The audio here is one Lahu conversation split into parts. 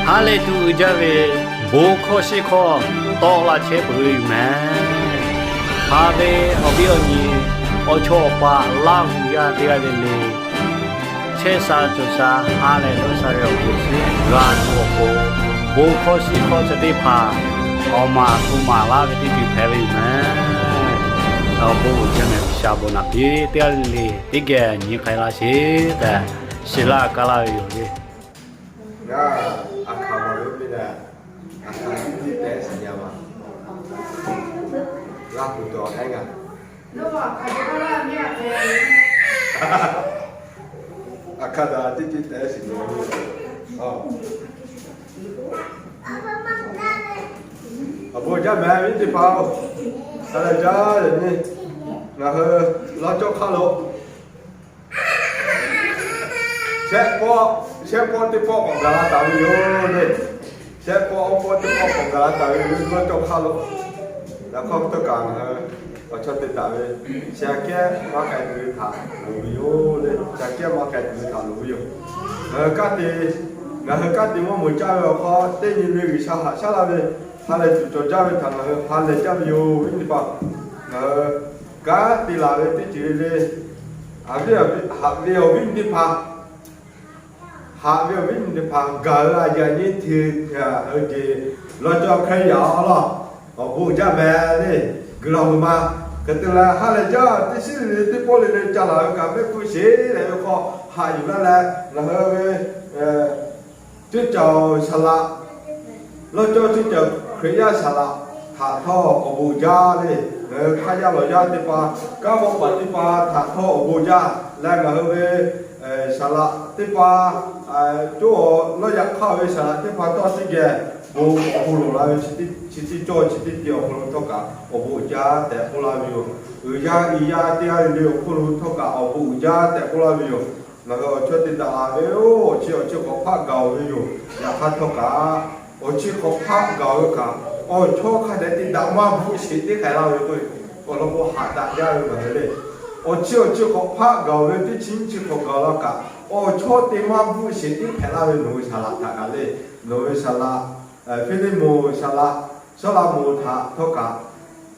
Ha lehˬ tuˬ uiˍ jaˇ ve bon hkawˇ shiˉ hkawˇ tawˆ la chehˇ peuˬ ve yoˬ mehˍ. Haꞈ ve awˬ viˉ awˬ nyi, awˬ chawˇ awˬ paˍ Laˇ huˍ yaˇ teˇ g'aˇ le le, chehˇ sha cawˬ sha, ha lehˬ dawˇ sha ve awˬ bon shiˉ g'a tuˬ awˬ pon, bon hkawˇ shiˉ hkawˇ chi teˇ hpaˍ awˬ maˍ to maˍ laˇ ve teˇ ceuˬ hpehꞈ ve yoˬ mehˍ. Awˬ bon uiˍ jaˇ mehˍ, G'uiˬsha bon naꞈ piˇ teˇ g'aˇ le le teˇ geh nyi k'ai laˇ sheˍ tehꞈ, shiˍ laˇ kaˇ laˇ ve yoˬ le. Ngaˬ aˬ hkaˍ maˍ ve teˇ lehˬ, aˬ hkaˍ tiˉ tiˉ tehꞈ shiˍ nyi ma. G'a kuˬ dawˬ ehˉ gaˬ. Aˬ hkaˍ daꞈ tiˉ tiˉ tehꞈ shiˍ nyi ma. Awˬ bon jaˇ mehˍ ve teˇ hpaˍ-oˬ, ha lehˬ jaˇ le. Ngaˬ hui lawˇ cawˇ hk'aˇ lo shehˆ pawˆ, shehˆ pawˆ teˇ pawˆ k'awꞈ gaˬ la taˍ ve yoˬ le. Shehˆ pawˆ awˇ pawˆ teˇ pawˆ k'awꞈ gaˬ la taˍ ve yoˬ, lawˇ cawˇ hk'aˇ lo. Yaꞈ hk'aˇ htawˇ kaꞈ ngaˬ hui awˬ chawˇ te taˍ ve, chi aꞈ kehˉ maˇ k'ai tuˬ ve htaꞈ loˍ ve yoˬ le. Chi aꞈ kehˉ maˇ k'ai tuˬ ve htaꞈ loˍ ve yoˬ. Ngaˬ hui kanˉ te, ngaˬ hui kanˉ te maˇ mawˬ caˇ ve awˬ hk'aw, teˇ nyi le G'uiˬsha haꞈ shaˉ laˇ ve, ha lehˬ tuˬ cawˬ jaˇ ve htaꞈ ngaˬ hui ha lehˬ jaˇ ve yoˬ. Viˉ nyi teˇ hpaˍ, ngaˬ hui kanˉ te laˬ ve teˇ ceuˬ le le, haꞈ ve awˬ viˉ nyi teˇ hpaˍ, haꞈ ve awˬ viˉ nyi teˇ hpaˍ gaˬ-eu aˬ yaꞈ nyi hteꞈ hteꞈ aˬ hui jeˬ lawˇ cawˇ hk'e yaꞈ-a laˇ. Awˬ bon jaˇ mehˍ le. Guiˬ la hui ma. Hk'e te leh ha lehˬ jaˇ teˇ shiˉ le le teˇ pawˆ le le ca laˬ ve kaꞈ mehˆ hpfuhˇ sheˍ leh ve hk'aw haꞈ yuˬ laˇ leh, ngaˬ hui ve ceuˇ caˬ saˍ laꞈ, lawˇ cawˇ ceuˇ caˬ Hkriꞈ yaˇ saˍ laꞈ htaꞈ htawˇ awˬ bon jaˇ le. Ngaˬ hui hk'aˇ yaˇ lawˬ yaˇ teˇ hpaˍ, kanˉ mawˇ paˍ teˇ hpaˍ htaꞈ htawˇ awˬ bon jaˇ leh, ngaˬ hui ve saˍ laꞈ teˇ hpaˍ, cawˇ lawˇ yaꞈ hk'aˇ ve saˍ laꞈ teˇ hpaˍ tawˇ teˇ geh bon awˬ bon lawˬ la ve, chi teˇ cawˇ chi teˇ ceuˬ awˬ hk'aw lo htawˇ kaꞈ awˬ bon uiˍ jaˇ tehꞈ k'oˆ laˇ ve yoˬ. Uiˍ yaˇ i yaˇ teˇ g'aˇ le le awˬ hk'aw lo htawˇ kaꞈ awˬ bon uiˍ jaˇ tehꞈ k'oˆ laˇ ve yoˬ. Ngaˬ hui awˬ chawˇ te daꞈ la ve-oˬ, awˬ chi awˬ chi hk'awꞈ hpaˆ gaˬ-oˬ ve yoˬ. Yaꞈ hk'aˇ htawˇ kaꞈ, awˬ chi hk'awꞈ hpaˆ gaˬ ve kaꞈ, awˬ chawˇ hk'a dehꞈ te daꞈ maˇ bvuhˆ sheˍ teˇ hk'ehꞈ laˇ ve k'o, awˬ lawn k'o haꞈ daꞈ jaˇ ve ngaˬ hui le. Awˬ chi awˬ chi hk'awꞈ hpaˆ gaˬ-oˬ ve teˇ chi nyiˇ chi hk'awꞈ gaˬ la kaꞈ, awˬ chawˇ te maˇ bvuhˆ sheˍ teˇ hk'ehꞈ laˇ ve nawˬ hui saˍ laꞈ htaꞈ kaꞈ le, nawˬ ve saˍ laꞈ, Hpiˇliˇmonˍ saˍ laꞈ, Sawˉlaꞈmonˍ htaꞈ htawˇ kaꞈ,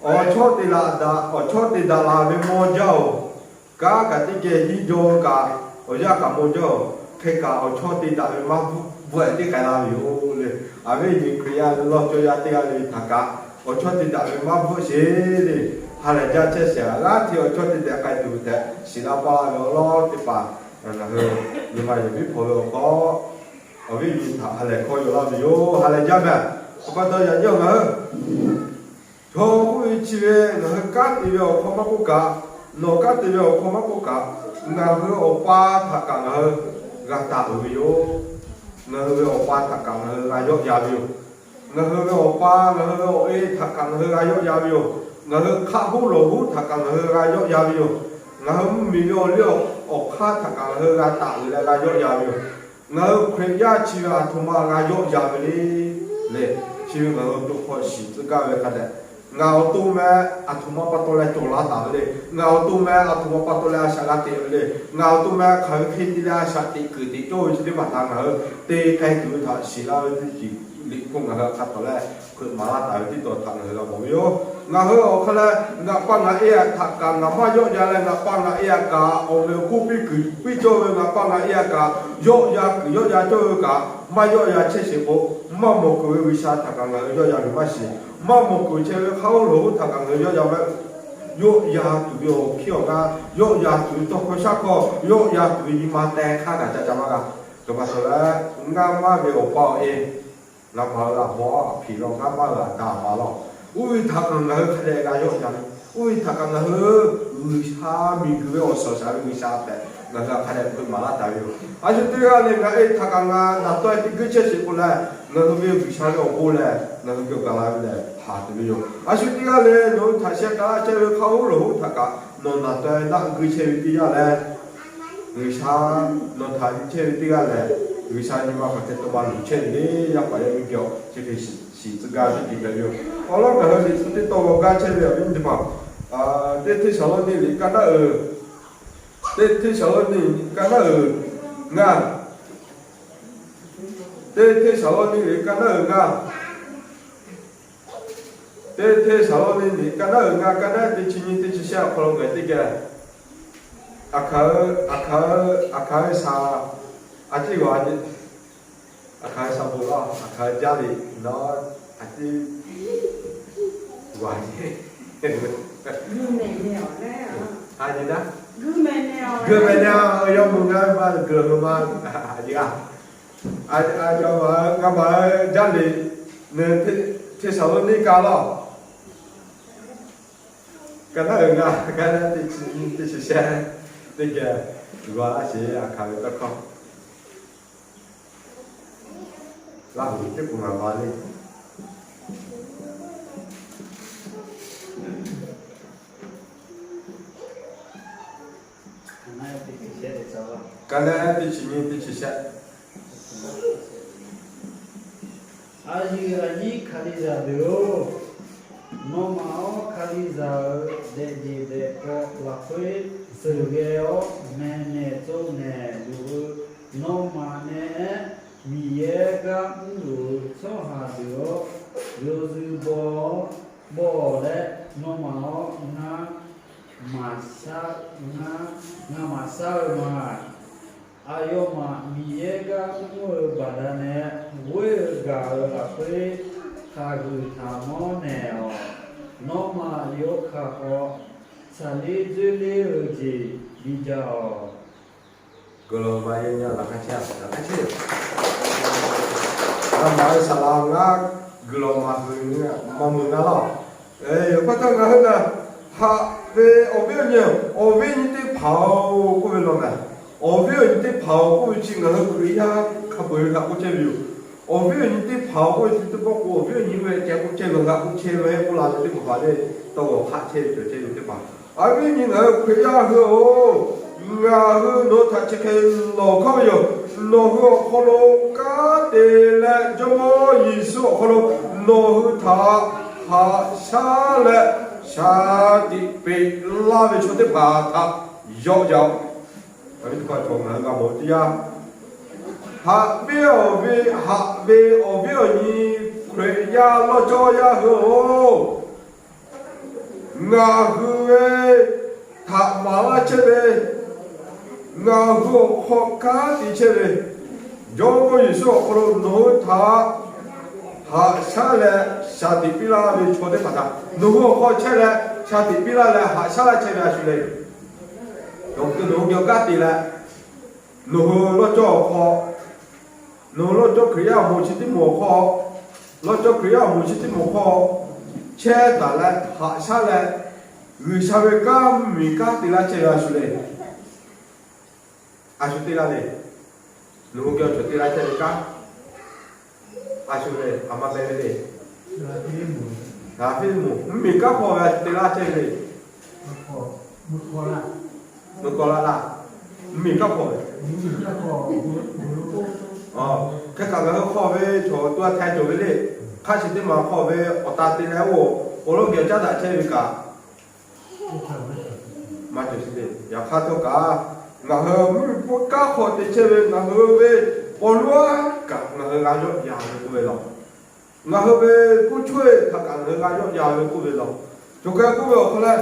awˬ chawˇ te la daꞈ, awˬ chawˇ te daꞈ la ve mawˇ jaˇ-oˬ. Kanˉ kaꞈ teˇ geh hiˉ jaw kaꞈ, awˬ yanˇ kaꞈ mawˇ jaˇ-oˬ. Hk'e kaꞈ awˬ chawˇ te daꞈ ve maˇ bvuhˆ, bvuhˆ-ehˍ teˇ hk'ehꞈ laˇ ve yoˬ le. Aˬ viˉ nyi Hkriꞈ yaˇ ve lawˇ cawˇ yaˇ teˇ g'aˇ le htaꞈ kaꞈ, awˬ chawˇ te daꞈ ve maˇ bvuhˆ sheˍ le. Ha lehˬ jaˇ chehˇ sheˍ, g'aˇ hteꞈ awˬ chawˇ te daꞈ k'ai tuˬ tehꞈ shiˍ laˇ paˇ laˇ ve awˬ lawn teˇ hpaˍ, ngaˬ hui nyi ma yehˬ miˉ hpaw ve awˬ hk'aw, awˬ viˉ nyi htaꞈ ha lehˬ hkawˇ yaw laˇ ve yoˬ. Ha lehˬ jaˇ mehˍ. Awˬ pa taw yaꞈ nyi ngaˬ hui chaw k'oˆ ve chi ve ngaˬ hui kanˉ te ve awˬ hk'aw maˇ k'oˆ kaꞈ, nawˬ kanˉ te ve awˬ hk'aw maˇ k'oˆ kaꞈ, ngaˬ hui awˬ pa htaꞈ kaꞈ ngaˬ hui g'a taˍ uiˍ ve yoˬ. Ngaˬ hui ve awˬ pa htaꞈ kaꞈ ngaˬ hui g'a yawˆ yan ve yoˬ. Ngaˬ hui ve awˬ pa, ngaˬ hui ve awˬ e htaꞈ kaꞈ ngaˬ hui g'a yawˆ yan ve yoˬ. Ngaˬ hui hk'aˆ huˉ lawˬ huˉ htaꞈ kaꞈ ngaˬ hui g'a yawˆ yan ve yoˬ. Ngaˬ hui mvuhˇmiˬ ve awˬ liˇ awˬ hk'aˇ htaꞈ kaꞈ ngaˬ hui g'a taˍ uiˍ leh g'a yawˆ yan ve yoˬ. Ngaˬ hui Hkriꞈ yaˇ chi ve aˬ htoꞈ ma g'a yawˆ yan ve le. Lehˬ, chi ve ngaˬ hui to hk'aw shiˍ tcuh gaˇ ve hk'a dehꞈ, ngaˬ awˬ to meh aˬ htoꞈ ma pa taw leh cawˬ la taˍ ve le. Ngaˬ awˬ to meh aˬ htoꞈ ma pa taw leh a shaꞈ g'a teꞈ ve le. Ngaˬ awˬ to meh hk'aˬ ve hk'e te leh a shaꞈ teꞈ kuiˬ teꞈ cawˇ ve chi teˇ hpaˍ htaꞈ ngaˬ hui te k'ai tuˬ ve htaꞈ shiˍ laˇ ve teˇ ceuˬ liꞈ hk'oˆ ngaˬ hui hk'a tawˍ leh hpeuꞈ maˍ laˇ taˍ ve teˇ taw htaꞈ ngaˬ hui g'a mawˬ ve yoˬ. Ngaˬ hui awˬ hk'aw leh ngaˬ pa ngaˬ e aꞈ htaꞈ kaꞈ ngaˬ maˇ yawˆ yan leh, ngaˬ pa ngaˬ e aꞈ kaꞈ awˬ meh awˬ hk'oˆ piˇ kuiˬ piˇ cawˇ ve ngaˬ pa ngaˬ e aꞈ kaꞈ yawˆ yan kuiˬ yawˆ yan cawˇ ve kaꞈ maˇ yawˆ yan chehˇ sheˍ k'o, maˇ mawˬ kuiˬ ve G'uiˬsha htaꞈ kaꞈ ngaˬ hui yawˆ yan ve maˇ shiˍ. Maˇ mawˬ kuiˬ chehˇ ve hk'aˇ oˉ lawˬ oˉ htaꞈ kaꞈ ngaˬ hui yawˆ yan maˇ, yawˆ yan tuˬ ve awˬ hkiˇ awˬ g'aˇ, yawˆ yan tuˬ ve tawˇ hkawˇ shaˉ hkawˇ, yawˆ yan tuˬ ve nyi ma teh hk'aˇ kaꞈ ca ca maˇ g'a. Cawˬ pa taw leh, ngaˇ maˇ ve awˬ pa awˬ e, ngaˬ pa g'a mawˬ a hpiˍ law, ngaˇ maˇ g'a daꞈ ma law. Oˇ ve htaꞈ kaꞈ ngaˬ hui hk'a dehꞈ g'a yawˆ yan ve, oˇ ve htaꞈ kaꞈ ngaˬ hui G'uiˬsha miˬguiˬ ve awˬ suhˍ shaˍ ve G'uiˬsha tehꞈ ngaˬ hui hk'a dehꞈ hpeuꞈ maˍ laˇ taˍ ve yoˬ. A shu teˇ g'aˇ le ngaˬ e htaꞈ kaꞈ ngaˬ naˍ taweh teˇ g'uiˇ chehˇ sheˍ k'o leh, ngaˬ hui ve G'uiˬsha ve awˬ bon lehˬ ngaˬ hui geh gaˬ la ve lehˬ haˍ tuˬ ve yoˬ. A shu teˇ g'aˇ le nawˬ hui htaꞈ sheh k'ai laˇ chehˇ ve hk'aˇ oˉ lawˬ oˉ htaꞈ kaꞈ nawˬ naˍ taweh naˆ g'uiˇ chehˇ ve teˇ yanˇ leh, G'uiˬsha nawˬ htaꞈ nyi chehˇ ve teˇ g'aˇ lehˬ, G'uiˬsha nyi ma hk'aˬ hk'e te ba luˬ chehˇ ve le. Yaˇ paˍ yaˇ miˇ geh awˬ chi hk'e shiˍ tcuh gaˇ ve teˇ ceuˬ hpehꞈ ve yoˬ. Awˬ lawn ngaˬ hui liꞈ hpu teˇ tawn g'aw gaˇ chehˇ ve awˬ viˉ teˇ hpaˍ, teˇ Hteˇsaˍlawˇniˆ liꞈ ka naˉ uiˍ, teˇ Hteˇsaˍlawˇniˆ ka naˉ uiˍ ngaˇ Teˇ Hteˇsaˍlawˇniˆ liꞈ ka naˉ uiˍ ngaˇ, Teˇ Hteˇsaˍlawˇniˆ liꞈ ka naˉ uiˍ ngaˇ, ka naˉ teˇ chi nyi teˇ chi shehˆ awˬ hk'aw lo ngaˬ teˇ geh, aˬ hk'aˬ, aˬ hk'aˬ, aˬ hk'aˬ ve shaˍ, a ciˉ g'a, aˬ hk'aˬ ve shaˍ bon laˇ, aˬ hk'aˬ ve jaˇ ve, nawˬ a ciˉ g'a ce. A nyi naˉ, geu meh na, yawˇ mvuh ngaˇ ve ma geu hui ma, a nyi a, a, a, ngaˬ ma jaˇ ve, Teˇ Hteˇsaˍlawˇniˆ ka laˇ, ka naˉ uiˍ ngaˇ, ka naˉ teˇ chi nyi teˇ chi shehˆ, teˇ geh g'a laˇ sheˍ, aˬ hk'aˬ ve tawˇ hkawˇ Laˇ huˍ teˇ k'o ngaˬ ba le. Ka naˉ teˇ chi nyi teˇ chi shehˆ. A yuˬ a nyi Hkriꞈ yaˇ deuˬ-oˬ, nawˬ ma awˬ Hkriꞈ yaˇ-euˬ dehꞈ jeˬ dehꞈ k'aw laꞈ k'oeˇ suhˍ geh awˬ meh nehˬ tcuh nehˬ luˬ-eu, nawˬ ma nehˬ ehˉ Miˬ yehˇ g'aˇ mvuhˇ loꞈ-eu chaw haˍ deuˬ-oˬ, yawˇ zuhꞈ bawˆ leh nawˬ ma awˬ ngaˇ maˍ shaˉ, ngaˇ maˍ shaˉ-eu maˬ. A yawˇ ma Miˬ yehˇ g'aˇ mvuhˇ-eu baˬ daꞈ nehˬ, g'oˇ-eu gaˬ-eu laꞈ k'oeˇ hk'aˬ g'uiˬ htaꞈ mawˉ nehˬ-awˬ. Nawˬ ma yawˇ hk'aˬ k'aw chaˍ leˇ dzuhˇ leˇ-eu jeˬ biˇ jaˇ-awˬ. Guiˬ lawˬ ma yehˇ nyi laꞈ hk'a chehˇ, laꞈ hk'a chehˇ. Ngaˬ maˍ ve saˍ laˍ ngaˇ guiˬ lawˬ maˍ hui maˇ mui ngaˇ laˇ. Awˬ pa taw ngaˬ hui naˬ, haꞈ ve awˬ viˉ awˬ nyi, awˬ viˉ awˬ nyi teˇ hpaˍ-oˬ k'oˆ ve lawˬ mehˍ. Awˬ viˉ awˬ nyi teˇ hpaˍ-oˬ k'oˆ ve chi ngaˬ hui Hkriꞈ yaˇ hk'a peu-eˬ g'a k'oˆ chehˇ ve yoˬ. Awˬ viˉ awˬ nyi teˇ hpaˍ-oˬ k'oˆ ve chi teˇ pawˆ k'o, awˬ viˉ awˬ nyi ve ceh k'oˆ chehˇ ve, g'a k'oˆ chehˇ ve, k'oˆ la ve teˇ hpaˍ hpaˍ le, tawˇ g'awˬ hk'aˆ chehˇ ve cawˬ chehˇ ve teˇ hpaˍ. Awˬ viˉ awˬ nyi ngaˬ hui Hkriꞈ yaˇ hui-oˬ, ngaˬ hui nawˬ hui htaꞈ chi hk'e lawˬ hkawˇ ve yoˬ. Nawˬ hui awˬ hk'aw lo kanˉ te leh Jawˇmawˇ Yeˍsuˆ awˬ hk'aw lo nawˬ hui htaꞈ haꞈ shaˉ leh shaˍ tiꞈ peꞈ laˇ ve chaw teˇ hpaˍ htaꞈ yawˆ yaꞈ-oꞈ. Ngaˬ hui teˇ hpaˍ cawˬ ngaˬ hui g'a mawˬ teˇ yanˇ, haꞈ viˉ awˬ ve, haꞈ ve awˬ viˉ awˬ nyi Hkriꞈ yaˇ lawˇ cawˇ yaˇ hui-oˬ, ngaˬ hui ve htaꞈ maˍ laˇ chehˇ ve, ngaˬ hui awˬ hk'aw kanˉ te chehˇ ve, Jawˇmawˇ Yeˍsuˆ awˬ hk'aw lo nawˬ hui htaꞈ haꞈ shaˉ leh shaˍ tiꞈ piˇ laˇ ve chaw teˇ hpaˍ htaꞈ nawˬ hui awˬ hk'aw chehˇ leh shaˍ tiꞈ piˇ laˇ leh haꞈ shaˉ laˇ chehˇ ve a shu le. Nawˬ hui nawˬ hui g'a kanˉ te leh, nawˬ hui lawˇ cawˇ awˬ hk'aw, nawˬ hui lawˇ cawˇ Hkriꞈ yaˇ awˬ moˍ chi teˇ moˍ awˬ hk'aw, lawˇ cawˇ Hkriꞈ yaˇ awˬ moˍ chi teˇ moˍ awˬ hk'aw chehˇ taˍ leh haꞈ shaˉ leh, G'uiˬsha ve kanˉ miˬ kanˉ te laˇ chehˇ ve a shu le. A shu te laˇ le. Nawˬ hui geh awˬ cawˬ te laˇ chehˇ ve kanˉ a shu le, a ma meh ve le. G'a piˇ moˍ mvuhˇmiˬ kanˉ hpawˇ ve a shu te laˇ chehˇ ve le. Mvuhˇ k'aw laˇ laˇ, mvuhˇmiˬ kanˉ hpawˇ ve. Hk'e kaꞈ ngaˬ hui hk'aw ve chaw to a htaiˍ cawˬ ve le. Hk'a shuˍ teˇ maˬ hk'aw ve awˬ ta te leh oˇ, awˬ lawˇ geh caˉ daꞈ chehˇ ve kaꞈ maˇ cawˬ sheˍ le. Yaꞈ hk'aˇ htawˇ kaꞈ, ngaˬ hui mvuhˇmiˬ kanˉ hk'aw te chehˇ ve ngaˬ hui ve paw luˉ aˉ kaꞈ ngaˬ hui g'a yawˆ yan ve k'oˆ ve law. Ngaˬ hui ve kuˇ chaweh htaꞈ kaꞈ ngaˬ hui g'a yawˆ yan ve k'oˆ ve law. Cawˬ k'ai k'oˆ ve awˬ hk'aw leh,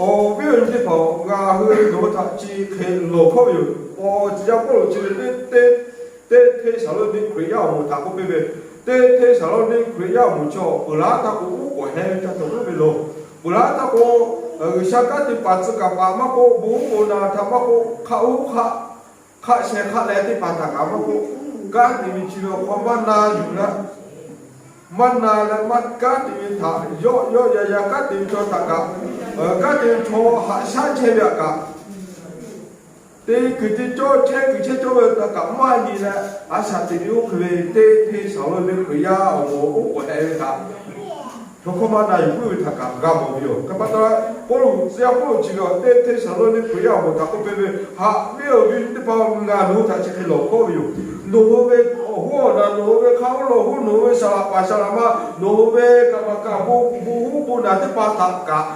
awˬ viˉ awˬ nyi teˇ hpaˍ-oˬ, ngaˬ hui nawˬ hui htaꞈ chi hk'e lawˬ hkawˇ ve yoˬ. Awˬ, tcuh yaˇ Pawˇluꞈ chi ve teˇ, teˇ, teˇ Hteˇsaˍlawˇniˆ Hkriꞈ yaˇ awˬ moˍ htaꞈ k'oˆ piˇ ve, teˇ Hteˇsaˍlawˇniˆ Hkriꞈ yaˇ awˬ moˍ chi peuˬ laˉ htaˇ k'o, uˉ k'oˍ heh ve ca cawˬ k'oˆ ve law. Peuˬ laˉ htaˇ k'o, G'uiˬsha kanˉ te paˍ tcuh kaˍ paˍ maˇ k'oˆ, bon huˉ bon naˬ htaꞈ maˇ k'oˆ, hk'aˆ uˉ hk'aˆ, hk'aˆ sheh hk'aˆ leh teˇ hpaˍ htaꞈ kaꞈ maˇ k'oˆ, kanˉ te ve chi ve awˬ hk'aw maˇ na yuˬ na, maˇ na leh maˇ kanˉ te ve htaꞈ yawˆ yawˆ yan yan kanˉ te ve chaw htaꞈ kaꞈ, kanˉ te ve chaw haꞈ shaˉ chehˇ ve htaꞈ kaꞈ, te kuiˬ te cawˇ chehˇ kuiˬ chehˇ cawˇ ve htaꞈ kaꞈ maˇ nyi leh, a shaꞈ teꞈ ve oˇ hk'e ve teˇ Hteˇsaˍlawˇniˆ Hkriꞈ yaˇ awˬ moˍ uˉ k'oˍ heh ve htaꞈ chaw hkawˇ maˇ na yuˬ puiˉ ve htaꞈ kaꞈ g'a mawˬ ve yoˬ. Hk'e pa taw, Pawˇluꞈ, tcuh yaˇ Pawˇluꞈ chi ve teˇ Hteˇsaˍlawˇniˆ Hkriꞈ yaˇ awˬ moˍ htaꞈ k'oˆ piˇ ve, haꞈ viˉ awˬ viˉ teˇ hpaˍ-oˬ, ngaˬ nawˬ hui htaꞈ chi hk'e lawˬ hkawˇ ve yoˬ. Nawˬ hui ve awˬ hoˉ awˬ naˍ, nawˬ hui ve hk'a uˉ lawˬ huˉ, nawˬ hui ve saˍ laꞈ paˍ saˍ laꞈ ma, nawˬ hui ve kaꞈ maˍ kaꞈ bon, bon huˉ bon naˬ teˇ hpaˍ htaꞈ kaꞈ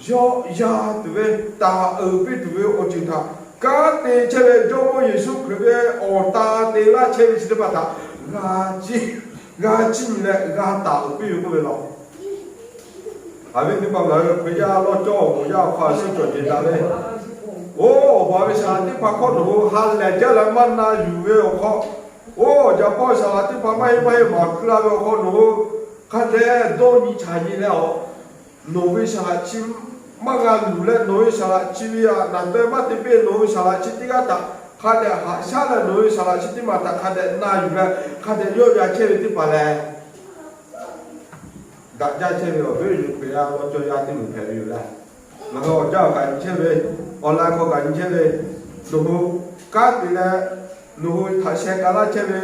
yawˆ yan tuˬ ve, taˍ uiˍ piˇ tuˬ ve awˬ ceuˬ htaꞈ kanˉ te chehˇ ve Jawˇmawˇ Yeˍsuˆ Hkriꞈ ve awˬ ta te laˇ chehˇ ve chi teˇ hpaˍ htaꞈ g'a ciˇ, g'a ciˇ nyi leh g'a taˍ uiˍ piˇ ve k'oˆ ve law. Haꞈ ve teˇ hpaˍ ngaˬ hui Hkriꞈ yaˇ lawˇ cawˇ awˬ moˍ yaˇ awˬ hk'aw a suhˉ cawˬ jeˬ daꞈ ve, oˇ awˬ baˬ ve saˍ laꞈ teˇ hpaˍ hk'oˆ nawˬ hui ha lehˬ jaˇ leh maˇ na yuˬ ve awˬ hk'aw, oˇ awˬ jaˍ pawˆ saˍ laꞈ teˇ hpaˍ maˇ heˆ maˇ heˆ maˍ keu la ve awˬ hk'aw nawˬ hui hk'a dehꞈ dawˇ nyi chaˍ nyi leh a, nawˬ ve saˍ laꞈ chi maˇ g'a luˬ leh nawˬ ve saˍ laꞈ chi ve a naˍ taweh maˇ te piˇ, nawˬ ve saˍ laꞈ chi teˇ g'aˇ htaꞈ hk'a dehꞈ haꞈ shaˉ leh nawˬ ve saˍ laꞈ chi teˇ maˬ htaꞈ hk'a dehꞈ na yuˬ leh hk'a dehꞈ yawˆ yan chehˇ ve teˇ hpaˍ lehˬ, daꞈ jaˇ chehˇ ve awˬ viˉ awˬ nyi Hkriꞈ yaˇ lawˇ cawˇ yaˇ teˇ moˍ hpehꞈ ve yoˬ leh, ngaˬ hui awˬ jaˇ awˬ kaꞈ nyi chehˇ ve, awˬ laꞈ hk'aw kaꞈ nyi chehˇ ve, nawˬ hui kanˉ te leh nawˬ hui htaꞈ sheh k'ai laˇ chehˇ ve,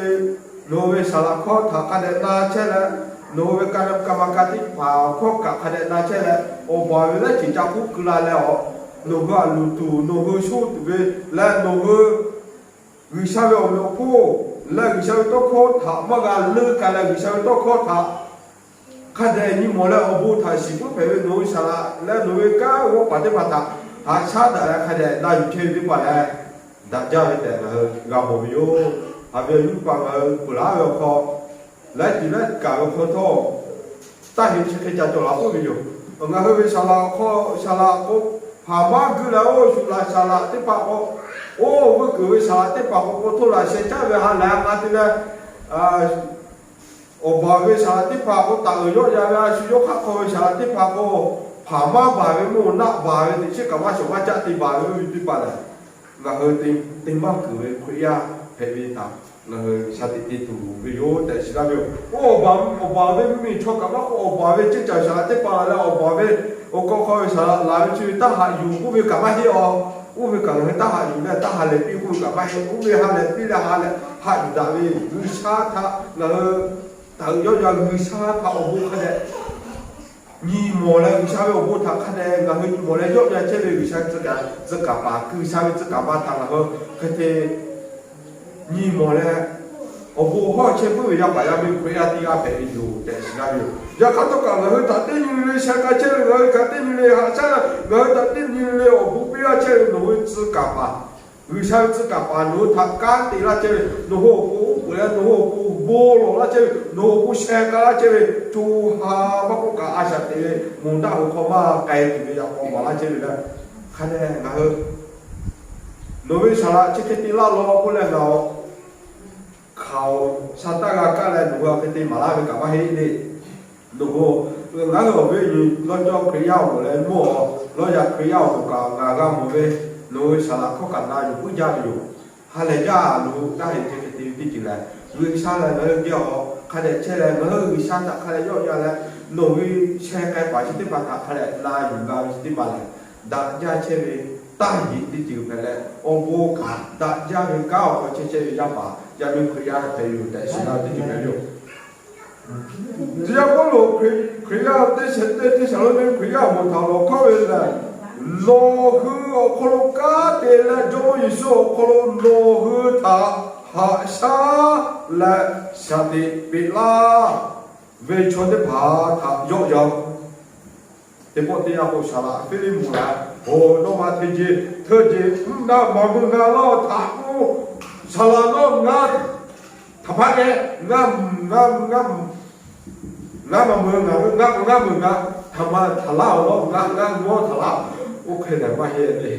nawˬ hui ve saˍ laꞈ hkawˇ htaꞈ hk'a dehꞈ na chehˇ leh, nawˬ hui ve ka ka ma ka teˇ hpaˍ awˬ hkawˇ kaꞈ hk'a dehꞈ na chehˇ leh, awˬ baˬ ve lehˉ ceˬ ca k'oˆ keu la leh a, nawˬ hui a luˬ tuˬ nawˬ hui shoˉ tuˬ ve leh nawˬ hui G'uiˬsha ve awˬ meꞈ awˬ hponˇ leh G'uiˬsha ve tawˇ hkawˇ htaꞈ maˇ g'a leuˆ k'ai leh G'uiˬsha ve tawˇ hkawˇ htaꞈ hk'a dehꞈ nyi mawˬ leh awˬ bon htaꞈ shiˍ puiˉ hpehꞈ ve nawˬ hui saˍ laꞈ leh nawˬ hui kanˉ g'awˇ paˍ teˇ hpaˍ htaꞈ haꞈ shaˉ daꞈ leh hk'a dehꞈ na yuˬ chehˇ ve teˇ hpaˍ lehˬ, daꞈ jaˇ ve tehꞈ ngaˬ hui g'a mawˬ ve yoˬ. Haꞈ ve awˬ nyi teˇ hpaˍ ngaˬ hui peuˬ laˉ ve awˬ hk'aw, laiˉ tiˍ laiˉ kaꞈ ve awˬ hk'aw htawˇ, taˇ heꞈ chi hk'e ca cawˬ laˬ k'oˆ ve yoˬ. Ngaˬ hui ve saˍ laꞈ awˬ hk'aw, saˍ laꞈ k'o, hpaˍ maˇ guiˇ leh oˇ shu laꞈ saˍ laꞈ teˇ hpaˍ k'o, oˇ veuˆ keunˍ ve saˍ laꞈ teˇ hpaˍ k'o, k'o htoˇ laꞈ sheh caˉ ve ha lehˬ a k'a te leh, awˬ baˬ ve saˍ laꞈ teˇ hpaˍ k'o, taˍ uiˍ yawˆ yan ve a shu yawˇ hk'aˆ hk'aw ve saˍ laꞈ teˇ hpaˍ k'o, hpaˍ maˇ baˬ ve mvuhˇ naˆ baˬ ve teꞈ chiˉ kaꞈ maˇ shawˍ maˇ caˆ te baˬ ve oˇ ve teˇ hpaˍ lehˬ, ngaˬ hui te maˇ keunˍ ve Hkriꞈ yaˇ hpehꞈ ve htaꞈ ngaˬ hui shaˍ tiꞈ te tuˬ ve yoˬ tehꞈ shiˍ laˇ ve yoˬ. Oˇ awˬ baˬ, awˬ baˬ ve mvuhˇmiˬ chaw kaꞈ maˇ k'oˆ, awˬ baˬ ve ceˇ caˬ saˍ laꞈ teˇ hpaˍ leh awˬ baˬ ve awˬ hk'aw hk'aw ve saˍ laꞈ laˬ ve chi ve taˇ haꞈ yuˬ k'oˆ ve kaꞈ maˇ heˆ a. Oˇ ve kaꞈ ngaˬ hui taˇ haꞈ yuˬ leh taˇ ha lehˬ piˇ k'oˆ ve kaꞈ maˇ heˆ. Oˇ ve ha lehˬ piˇ leh ha lehˬ haꞈ yuˬ daꞈ ve G'uiˬsha htaꞈ ngaˬ hui taˍ uiˍ yawˆ yan G'uiˬsha htaꞈ awˬ bon hk'a dehꞈ nyi mawˬ leh G'uiˬsha ve awˬ bon htaꞈ hk'a dehꞈ ngaˬ hui nyi mawˬ leh yawˆ yan chehˇ ve G'uiˬsha tcuh kaˍ paˍ, G'uiˬsha ve tcuh kaˍ paˍ htaꞈ ngaˬ hui hk'e te nyi mawˬ leh, awˬ bon hawˇ chehˇ puiˉ ve yaˇ paˍ yaˇ miˇ Hkriꞈ yaˇ teˇ g'aˇ hpehꞈ ve yoˬ tehꞈ shiˍ laˇ ve yoˬ. Yaꞈ hk'aˇ htawˇ kaꞈ ngaˬ hui htaꞈ teˇ nyi le sheh k'ai chehˇ ve, ngaˬ hui htaꞈ teˇ nyi le haꞈ shaˉ, ngaˬ hui htaꞈ teˇ nyi le awˬ bon piˇ laˇ chehˇ ve nawˬ hui tcuh kaˍ paˍ, G'uiˬsha ve tcuh kaˍ paˍ nawˬ hui htaꞈ kanˉ te laˇ chehˇ ve, nawˬ hui awˬ pon uˉ peunˍ leh nawˬ hui awˬ pon bon lawˬ laˇ chehˇ ve, nawˬ hui awˬ pon sheh k'ai laˇ chehˇ ve, co ha maˇ k'oˆ kaꞈ a shaꞈ teꞈ ve moˬ daˆ ve hk'aw maˇ k'ai tuˬ ve yaꞈ k'aw maˍ laˇ chehˇ ve leh, hk'a dehꞈ ngaˬ hui nawˬ ve saˍ laꞈ chi hk'e te laˇ law k'oˆ leh ngaˬ awˬ hkaoˍ sha taˇ g'a kaˇ leh nawˬ hui a hk'e te maˍ laˇ ve kaꞈ maˇ heˆ le. Nawˬ hui, ngaˬ hui awˬ viˉ awˬ nyi lawˇ cawˇ Hkriꞈ yaˇ awˬ moˍ leh mvuhˇ lawˇ yaꞈ Hkriꞈ yaˇ awˬ moˍ kaꞈ ngaˬ g'a mawˬ ve, nawˬ hui saˍ laꞈ hkawˇ kaꞈ na yuˬ puiˉ jaˇ ve yoˬ. Ha lehˬ jaˇ, nawˬ hui taˇ heꞈ chi hk'e te ve teˇ ceuˬ lehˬ, G'uiˬsha lehˬ ngaˬ hui geh awˬ hk'a dehꞈ chehˇ leh ngaˬ hui G'uiˬsha htaꞈ hk'a dehꞈ yawˆ yan leh, nawˬ hui sheh k'ai paˍ chi teˇ hpaˍ htaꞈ hk'a dehꞈ na yuˬ g'a ve chi teˇ hpaˍ lehˬ, daꞈ jaˇ chehˇ ve taˇ heꞈ teˇ ceuˬ hpehꞈ leh, awˬ bon kaꞈ daꞈ jaˇ ve kanˉ awˬ hk'aw chehˇ chehˇ ve yaˇ paˍ yaˇ miˇ Hkriꞈ yaˇ hpehꞈ ve yoˬ tehꞈ shiˍ laˇ ve teˇ ceuˬ hpehꞈ ve yoˬ. Tcuh yaˇ Pawˇluꞈ Hkriꞈ, Hkriꞈ yaˇ teˇ Hteˇsaˍlawˇniˆ Hkriꞈ yaˇ awˬ moˍ htaꞈ lawˬ hkawˇ ve lehˬ, nawˬ hui awˬ hk'aw lo kanˉ te leh Jawˇmawˇ Yeˍsuˆ awˬ hk'aw lo nawˬ hui htaꞈ haꞈ shaˉ leh shaˍ tiꞈ peꞈ laˇ ve chaw teˇ hpaˍ htaꞈ yawˆ yan teˇ pawˆ teˇ yanˇ k'o, saˍ laꞈ Hpiˇliˇmonˍ lehˬ, oˬ, nawˬ ma hteˇ jeˬ hteˇ jeˬ mvuhˇ naˆ maˍ meuˬ ngaˬ laˇ htaꞈ k'oˆ, saˍ laꞈ nawˉ ngaˬ htaꞈ hpaˇ k'ai, ngaˬ, ngaˬ, ngaˬ, ngaˬ maˍ meuˬ ngaˬ, ngaˬ k'o ngaˬ meuˬ ngaˬ htaꞈ ma htaꞈ laˇ-oˬ, ngaˬ, ngaˬ g'awˇ htaꞈ laˇ, oˇ hk'e lehˬ maˇ heˆ le.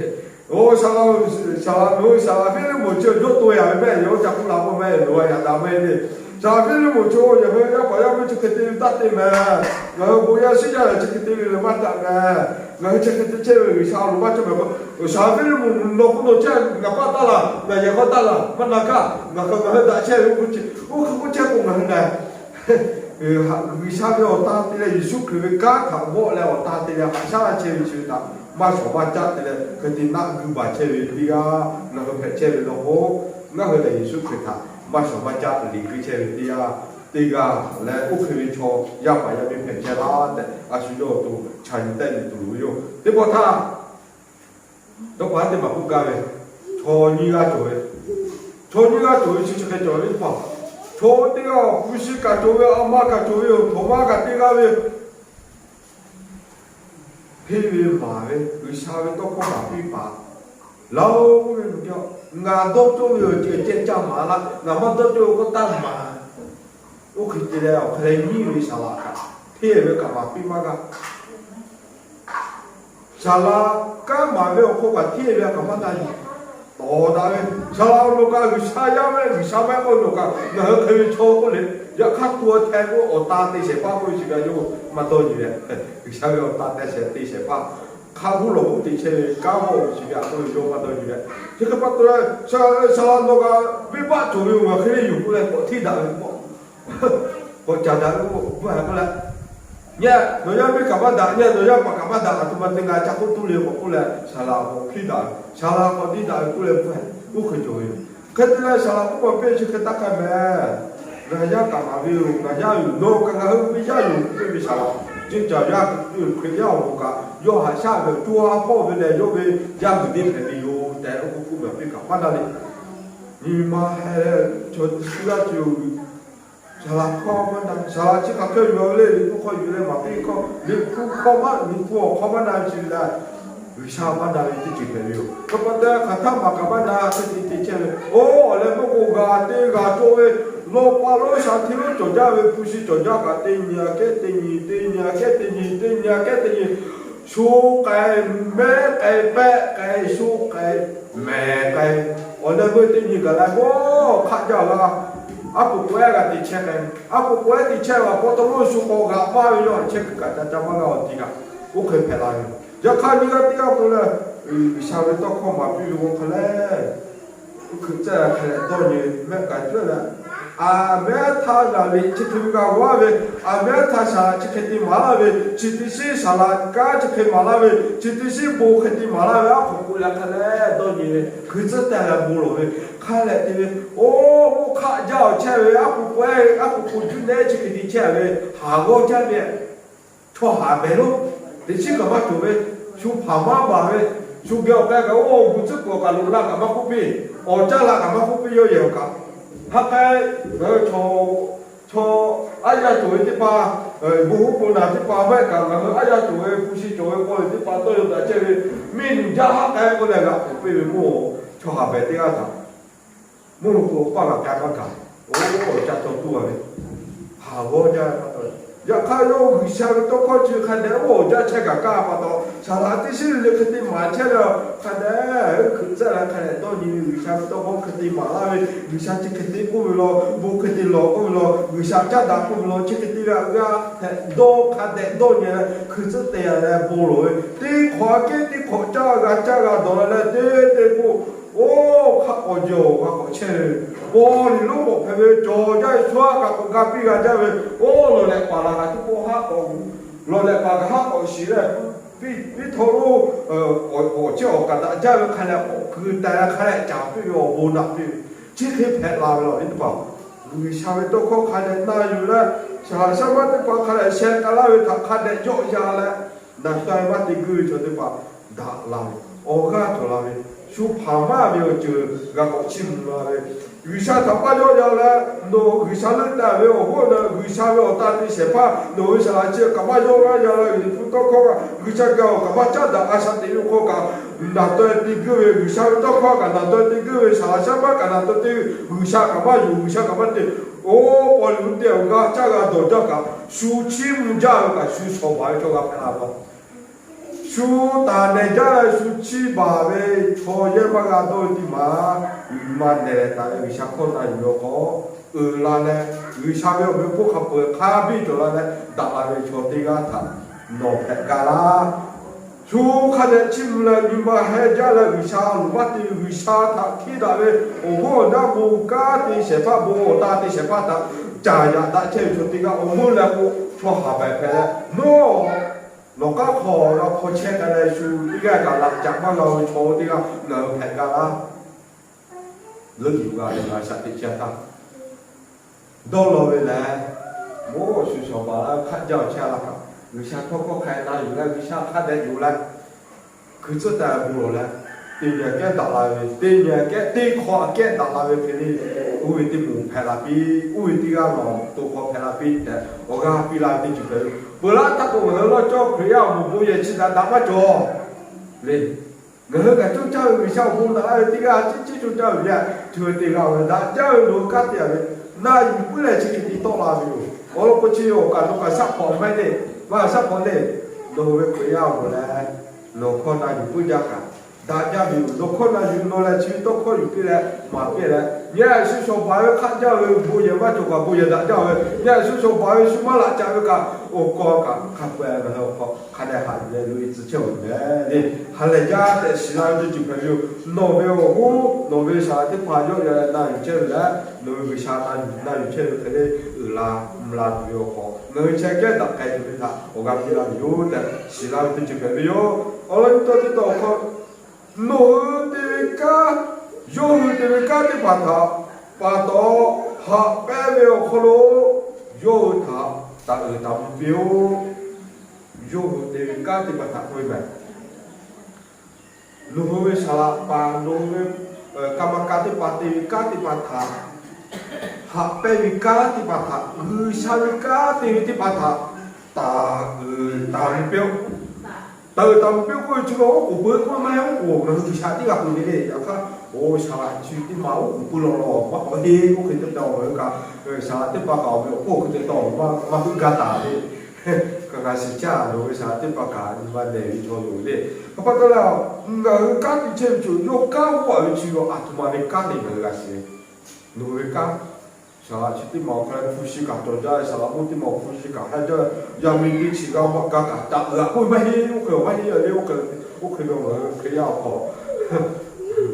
Oˬ, saˍ laꞈ, saˍ laꞈ nawˬ hui saˍ laꞈ Hpiˇliˇmonˍ chi yawˇ to yaꞈ ve mehˆ, yawˇ ca k'oˆ la k'oˆ mehˆ, nawˬ a yaꞈ daꞈ maˇ heˆ le. Saˍ laꞈ Hpiˇliˇmonˍ chi, yaꞈ hui yaˇ paˍ yaˇ miˇ chi hk'e te ve taˇ te mehˍ. Ngaˬ hui bon yaˇ shiˉ yaˇ lehˬ chi hk'e te ve lehˬ maˇ daꞈ mehˍ. Ngaˬ hui chi hk'e te chehˇ ve G'uiˬsha awˬ loˍ maˇ cawˇ mehˍ k'o, saˍ laꞈ Hpiˇliˇmonˍ nawˬ k'oˆ nawˬ chehˇ, ngaˬ paˆ taˇ laˇ, ngaˬ yehˬ k'aw taˇ laˇ, maˇ na kaˇ, ngaˬ hk'aˬ ngaˬ hui daꞈ chehˇ ve k'oˆ chi, oˇ hk'e k'oˆ chehˇ k'o ngaˬ hui lehˬ G'uiˬsha ve awˬ ta te leh Yeˍsuˆ Hkriꞈ ve kanˉ htaꞈ vawˆ leh awˬ ta te leh haꞈ shaˉ laˇ chehˇ ve chi ve htaꞈ maˇ shawˍ maˇ caˆ te leh hk'e te naˆ guiˇ baˬ chehˇ ve teˇ g'aˇ ngaˬ hui hpehꞈ chehˇ ve law k'o, ngaˬ hui lehˬ Yeˍsuˆ Hkriꞈ htaꞈ maˇ shawˍ maˇ caˆ liꞈ guiˇ chehˇ ve teˇ g'aˇ, teˇ g'aˇ leh oˇ hk'e ve chaw yaˇ paˍ yaˇ miˇ hpehꞈ chehˇ laˇ tehꞈ a shu yawˇ awˬ to chaꞈ nyi tehˆ ve tuˬ loˍ ve yoˬ. Teˇ pawˆ htaˇ, dawˇ pa teˇ maˬ k'oˆ gaˇ ve, chaw nyiˇ g'aˇ cawˬ ve, chaw nyiˇ g'aˇ cawˬ ve chi chi hk'e cawˬ ve teˇ hpaˍ, chaw teˇ g'aˇ awˬ hpu shi kaꞈ cawˬ ve, a ma kaꞈ cawˬ ve yoˬ, htawnˍ ma kaꞈ teˇ g'aˇ ve, hteˇ ve maˍ ve G'uiˬsha ve tawˇ hkawˇ maˍ piˇ paˍ Laˇ-oˬ, k'oˆ ve, ngaˬ dawˇ cawˇ ve awˬ ceuˬ ceh caˇ maˍ laˇ. Ngaˬ maˇ dawˇ cawˇ ve k'oˆ taˇ maˍ. Oˇ hk'e te leh awˬ hk'e leh nyiˇ ve saˍ laꞈ kaꞈ hteˇ ve kaꞈ maˍ piˇ maˇ g'a. Saˍ laꞈ kanˉ maˍ ve awˬ hk'aw kaꞈ hteˇ ve kaꞈ maˇ g'a yuˬ. Tawˍ daꞈ ve, saˍ laꞈ awˬ lawn kaꞈ G'uiˬsha yaˇ ve, G'uiˬsha maˇ k'oˆ ve awˬ lawn kaꞈ ngaˬ hui hk'e ve chaw k'oˆ le. Yaꞈ hk'aˇ tu a hteh k'o awˬ ta te shehˍ hpaˇ k'oˆ ve chi ve yawˇ maˇ dawˇ nyi ve. G'uiˬsha ve awˬ ta te shehˍ te shehˍ hpaˇ hk'a huˉ lawˬ k'oˆ te chehˇ ve kanˉ g'awˇ ve chi ve a k'oˆ ve yawˇ maˇ dawˇ nyi ve. Chi hk'e pa taw leh, saˍ laꞈ nawˬ kaꞈ venˇbaˆ cawˬ ve yoˬ, ngaˬ hk'e le yoˬ k'oˆ leh k'awꞈ hteˇ daꞈ ve k'o, k'awꞈ caˍ daꞈ ve k'o, bvuhˇ haiˬ k'oˆ leh, yaˇ nawˬ yaˇ venˇ kaꞈ maˇ daꞈ, yaˇ nawˬ yaˇ paˍ kaꞈ maˇ daꞈ, a htoꞈ ma te ngaˬ ca k'oˆ tuˬ le k'awꞈ k'oˆ leh, saˍ laꞈ k'awꞈ hteˇ daꞈ ve, saˍ laꞈ k'awꞈ hteˇ daꞈ ve k'oˆ leh bvuhˇ haiˬ oˇ hk'e cawˬ ve yoˬ. Hk'e te leh saˍ laꞈ k'oˆ maˍ piˇ chi hk'e taˇ k'ai mehˍ. Ngaˬ yaˇ kaꞈ maˍ ve yoˬ, ngaˬ yaˇ yoˬ, nawˬ kaꞈ ngaˬ hui ve yaˇ yoˬ k'oˆ ve saˍ laꞈ, ceˇ caˬ yaˇ Hkriꞈ yaˇ awˬ moˍ kaꞈ yawˇ haꞈ shaˆ ve awˬ co ha hpawˇ ve lehˬ yawˇ ve yaˇ guiˬ teˇ hpehꞈ ve yoˬ tehꞈ oˇ k'oˆ k'oˆ maˍ piˇ kaꞈ maˇ na le. Nyi ma heh chaw teˇ shiˉ g'aˇ ceuˬ saˍ laꞈ hkawˇ maˇ na, saˍ laꞈ chi hk'aˬ hk'e yuˬ le, liꞈ hpu hk'aw yuˬ leh maˍ piˇ hkawˇ, liꞈ hpu hkawˇ maˇ, liꞈ hpu awˬ hk'aw maˇ na ve chi ve lehˬ, G'uiˬsha maˇ na ve teˇ ceuˬ hpehꞈ ve yoˬ. Hk'e pa taw hk'aˬ htaˇ maˍ kaꞈ maˇ na hk'e te te chehˇ ve, oˇ awˬ leh meuˇ k'o g'a te g'a cawˇ ve, lawˇ pa lawˇ sha hteˇ lonˉ cawˬ jaˇ ve hpu shi cawˬ jaˇ kaꞈ teˇ nyi aꞈ kehˉ teˇ nyi, teˇ nyi aꞈ kehˉ teˇ nyi, teˇ nyi aꞈ kehˉ teˇ nyi, sho k'ai, mehˉ k'ai, pehˆ k'ai, sho k'ai, mehˍ k'ai, awˬ leh meuˇ teˇ nyi gaˬ la g'awˇ hk'aˆ jaˇ la. Aˉ poꞈ k'o ehˉ g'a te chehˇ k'ai, aˉ poꞈ k'o ehˉ te chehˇ g'a k'awꞈ taw lo shu k'awꞈ g'aꞈ maˇ ve yawˇ htaꞈ chehˇ kuiˬ kaꞈ ca ca maˇ g'a awˬ ti kaꞈ, oˇ hk'e hpehꞈ la ve. Yaꞈ hk'aˇ nyi g'aˇ teˇ g'aˇ k'o lehˬ, G'uiˬsha ve tawˇ hkawˇ maˍ piˇ ve k'o hk'a lehˬ, oˇ hk'e tcuhˉ hk'a leh dawˇ nyi mehˆ k'ai tuˬ leh, aˬ mehˉ htaˇ g'a ve chi hk'e ve g'a g'aˇ ve, aˬ mehˉ htaˇ saˍ laꞈ chi hk'e te maˍ laˇ ve, chi teˇ shiˉ saˍ laꞈ kanˉ chi hk'e maˍ laˇ ve, chi teˇ shiˉ bon hk'e te maˍ laˇ ve, aˉ hk'aw k'oˆ leh hk'a leh dawˇ nyi ve, hkui tcuhˉ tehˬ leh bon lawˬ ve, hk'a leh te ve, oˇ oˇ hk'aˆ jaˇ awˬ chehˇ ve, aˉ poꞈ k'o ehˉ, aˉ poꞈ k'o juˇ nehˉ chi hk'e te chehˇ ve, haˍ g'awˇ jaˇ ve chaw haˍ behˍ lonˉ, teꞈ chiˉ kaꞈ maˇ cawˬ ve, shu hpaˍ maˇ baˬ ve, shu geh awˬ k'ai kaꞈ oˇ gu tcuhˉ kuiˬ awˬ kaꞈ loꞈ la kaꞈ maˇ k'oˆ piˇ, awˬ caˇ la kaꞈ maˇ k'oˆ piˇ, yawˇ yehˬ awˬ kaꞈ. Hk'aˬ hk'e ngaˬ hui chaw, chaw aˉ yaˇ cawˬ ve teˇ hpaˍ, bon hoˉ bon naˬ teˇ hpaˍ maˇ heˆ kaꞈ ngaˬ hui aˉ yaˇ cawˬ ve hpu shi cawˬ ve k'aw ve teˇ hpaˍ tawˇ yaw daꞈ chehˇ ve, miˬ nuˬ jaˇ haˉ k'ai k'oˆ leh g'aꞈ k'oˍ piˇ ve mawˇ, chaw haˍ behˍ teˇ g'aˇ htaꞈ mvuhˇ lo k'o paˇ g'a k'ai maˇ gaˬ. Oˇ, ca caw tuˬ a ve, haˍ g'awˇ jaˇ ve pa taw, yaꞈ hk'aˇ yawˇ G'uiˬsha ve tawˇ hkawˇ chi hk'a dehꞈ oˇ awˬ jaˇ chehˇ kaꞈ kaˇ pa taw, saˍ laꞈ teˇ shiˉ le hk'e te maˍ chehˇ ve, hk'a dehꞈ heuˆ hkeuꞈ tcuhˉ la hk'a dehꞈ dawˇ nyi ve, G'uiˬsha ve tawˇ hkawˇ hk'e te maˍ laˇ ve, G'uiˬsha chi hk'e te k'oˆ ve law, bon hk'e te lawˬ k'oˆ ve law, G'uiˬsha caˇ daꞈ k'oˆ ve law, chi hk'e te ve aꞈ g'a hpehꞈ dawˇ hk'a dehꞈ dawˇ nyi leh hkui tcuhˉ te a leh bon lawˬ ve, teˇ hk'awꞈ aꞈ kehˉ teˇ hk'awꞈ caˇ g'a caˇ g'a dawˬ la leh teˇ teˇ k'oˆ, oˇ hk'aˆ k'awꞈ jehˬ awˬ g'a k'awꞈ chehˇ ve, paw liꞈ lonˉ k'awꞈ hpehꞈ ve cawˬ jaˇ ve shu haˉ kaꞈ k'awꞈ ga piˇ g'a jaˇ ve, oˇ lawˬ lehꞈ paˍ laˬ kaꞈ teˇ pawˆ haˉ k'awꞈ, lawˬ lehꞈ paˍ kaꞈ haˉ k'awꞈ shiˍ leh, piˇ htawˇ lonˉ, awˬ chehˇ awˬ kaꞈ daꞈ jaˇ ve hk'a leh k'awꞈ keu teh leh hk'a leh caˍ piˇ ve awˬ bon naꞈ piˇ ve, chi hk'e hpehꞈ la ve law ve teˇ hpaˍ, G'uiˬsha ve tawˇ hkawˇ hk'a dehꞈ na yuˬ leh, saˍ laꞈ shaˉ maˇ teˇ hpaˍ hk'a dehꞈ sheh k'ai laˇ ve htaꞈ hk'a dehꞈ yawˆ yan leh, naˬ taw maˇ te guiˇ ve chaw teˇ hpaˍ daꞈ la ve, awˬ g'aˇ cawˬ la ve, shu hpaˍ maˇ ve awˬ ceuˬ g'a k'awꞈ chiˇ mvuh la ve, G'uiˬsha htaꞈ maˇ yawˆ yan leh, nawˬ G'uiˬsha leuˆ taˍ ve awˬ hoˉ na G'uiˬsha ve awˬ ta te shehˍ hpaˇ nawˬ ve saˍ laꞈ chi kaꞈ maˇ yawˆ g'aˇ yan leh, Liꞈ hpu tawˇ hkawˇ kaꞈ G'uiˬsha geh awˬ kaꞈ maˇ caˉ daꞈ a shaꞈ teꞈ ve hk'aw kaꞈ, naˬ taw te guiˇ ve G'uiˬsha ve tawˇ hkawˇ kaꞈ naˬ taw te guiˇ ve saˍ laꞈ shaˉ maˇ kaꞈ naˬ taw te, G'uiˬsha kaꞈ maˇ yuˬ, G'uiˬsha kaꞈ maˇ te, oˇ paw liꞈ lonˉ te awˬ g'aˇ caˇ g'a dawˬ jaˇ kaꞈ, shu chiˇ mvuh jaˇ ve kaꞈ shu shawˍ baˬ ve chaw g'a hpehꞈ la ve, shu taˍ nehˬ jaˇ leh shu chiˇ baˬ ve chaw yehˇ maˇ g'a dawˇ ve teˇ maˬ, maˇ nehˬ leh taˍ leh G'uiˬsha hkawˇ na yuˬ ve awˬ hk'aw uiˍ la leh, G'uiˬsha ve awˬ meꞈ awˬ hponˇ hk'a peu-eˬ hk'a biˇ cawˬ la leh daꞈ la ve chaw teˇ g'aˇ htaꞈ nawˬ hpehꞈ gaˇ laˇ. Shu hk'a dehꞈ chiˇ mvuh leh nyi ma heh jaˇ leh G'uiˬsha loˍ maˇ te ve G'uiˬsha htaꞈ hteˇ daꞈ ve awˬ hoˉ awˬ naˉ bon kanˉ te shehˍ hpaˇ, bon awˬ ta te shehˍ hpaˇ htaꞈ caˍ yaꞈ daꞈ chehˇ ve chaw teˇ g'aˇ awˬ meuˇ leh k'o, chaw haˍ baˬ hpehꞈ leh, mawˇ nawˬ k'aˉ hk'aw g'a hpaw chehˇ k'ai leh shu teˇ g'aˇ kaꞈ laꞈ caꞈ maˇ g'a ve chaw teˇ g'aˇ ngaˬ hui hpehꞈ gaˇ laˇ. Leuˆ yuˬ g'a ve a shaꞈ teꞈ chehˇ htaˇ, dawˇ law ve lehˬ, mawˇ shu shawˍ baˬ laˇ ve hk'aˆ jaˇ awˬ chehˇ a laˇ kaꞈ, G'uiˬsha tawˇ hkawˇ hk'a na yuˬ leh G'uiˬsha hk'a dehꞈ yuˬ leh, hkui tcuhˉ taˍ bon lawˬ leh, teˇ nyi aꞈ kehˉ daꞈ la ve, teˇ nyi aꞈ kehˉ teˇ hk'awꞈ aꞈ kehˉ daꞈ la ve hk'e le, oˇ ve teˇ moˍ hpehꞈ la piˇ, oˇ ve teˇ g'aˇ lawˬ to hk'aw hpehꞈ la piˇ tehꞈ awˬ g'aˇ piˇ la ve teˇ ceuˬ hpehꞈ ve. Peuˬ laˇ htaˇ k'o ngaˬ hui lawˇ cawˇ Hkriꞈ yaˇ awˬ moˍ bon yehˬ chi daꞈ daꞈ maˇ cawˬ le. Ngaˬ hui kaꞈ coˇ caˇ ve G'uiˬsha awˬ bon daꞈ la ve teˇ g'aˇ ciˉ ciˉ coˇ caˇ ve yaˇ, chi ve te g'a ve daꞈ jaˇ ve nawˬ hui kanˉ te a ve, na yuˬ puiˉ leh chi hk'e te tawˆ la ve yoˬ. Awˬ lawn k'o chi awˬ kaꞈ nawˬ kaꞈ shaˉ hk'awꞈ maˇ heˆ le. Maˇ shaˉ hk'awꞈ le. Nawˬ hui ve Hkriꞈ yaˇ awˬ moˍ leh nawˬ hkawˇ na yuˬ puiˉ jaˇ kaꞈ daꞈ jaˇ ve yoˬ. Nawˬ hkawˇ na yuˬ nawˬ leh chi ve tawˇ hkawˇ yuˬ piˇ leh maˍ piˇ leh, yaˇ shu shawˍ baˬ ve hk'aˆ jaˇ ve bon yehˬ maˇ cawˬ kaꞈ bon yehˬ daꞈ jaˇ ve, yaˇ shu shawˍ baˬ ve shu maˇ laꞈ ca ve kaꞈ awˬ kaw kaꞈ hk'a peu-eˬ ngaˬ hui awˬ hk'aw hk'a dehꞈ haꞈ yuˬ leh loꞈ-e tcuh chehˇ ve meh le. Ha lehˬ jaˇ tehꞈ shiˍ la ve teˇ ceuˬ hpehꞈ ve yoˬ. Nawˬ ve awˬ hoˉ nawˬ ve saˍ laꞈ teˇ hpaˍ yawˆ yan leh na yuˬ chehˇ ve leh, nawˬ ve G'uiˬsha na yuˬ chehˇ ve hk'e le uiˍ la mvuh la tuˬ ve awˬ hk'aw ngaˬ hui chehˇ kehˉ daꞈ k'ai tuˬ ve htaꞈ awˬ g'a piˇ la ve yoˬ tehꞈ shiˍ la ve teˇ ceuˬ hpehꞈ ve yoˬ. Awˬ lawn nyi taw teˇ taw awˬ hk'aw, nawˬ hui te ve kanˉ, yawˇ hui te ve kanˉ teˇ hpaˍ htaꞈ pa taw, haꞈ pehnˇ ve awˬ hk'aw lo yawˇ hui htaꞈ taˍ uiˍ taˍ mvuh piˇ-oˆ. Yawˇ hui te ve kanˉ teˇ hpaˍ htaꞈ k'oˆ ve meh. Nawˬ hui ve saˍ laꞈ paˍ, nawˬ hui ve kaˍ maˍ kaˍ teˇ hpaˍ te ve kanˉ teˇ hpaˍ htaꞈ, haꞈ pehnˇ ve kanˉ teˇ hpaˍ htaꞈ, G'uiˬsha ve kanˉ te ve teˇ hpaˍ htaꞈ taˍ uiˍ taˍ mvuh piˇ-oˆ. Taˍ uiˍ taˍ mvuh piˇ-oˆ k'oˆ ve chi ve oˉ k'oˍ pui k'oˆ maˇ heˆ. Oˉ k'oˍ ngaˬ hui G'uiˬsha teˇ g'aˇ peuˬ ve le. Yaꞈ hk'aˇ, oˇ saˍ laꞈ chi teˇ maˬ oˉ k'oˍ pui law law maˇ k'awꞈ heˆ. Oˇ hk'e te taw ngaˬ hui kaꞈ, saˍ laꞈ teˇ hpaˍ kaꞈ awˬ ve awˬ hk'oˆ hk'e te taw maˇ maˇ huˆ gaˇ taˍ le. Kaꞈ ngaˬ shiˍ caˇ, nawˬ ve saˍ laꞈ teˇ hpaˍ kaꞈ nyi ma nehˬ ve chaw loˍ le. Hk'a pa taw leh, ngaˬ hui kanˉ te chehˇ ve chaw yawˇ kanˉ g'awˇ ve chi ve aˬ htoꞈ ma ve kanˉ le ngaˬ hui g'a shiˍ. Nawˬ hui ve kanˉ, saˍ laꞈ chi teˇ maˬ awˬ hk'aw leh hpu shi kaꞈ cawˬ jaˇ, saˍ laꞈ k'oˆ teˇ maˬ awˬ hpu shi kaꞈ haˇ jaˇ, yaˇ miˇ teˇ chi g'aˇ maˇ kaˇ kaꞈ taˍ uiˍ-a k'oˆ ve maˇ heˆ. Oˇ hk'e maˇ heˆ le. Oˇ hk'e, oˇ hk'e ve ngaˬ hui Hkriꞈ yaˇ awˬ hk'aw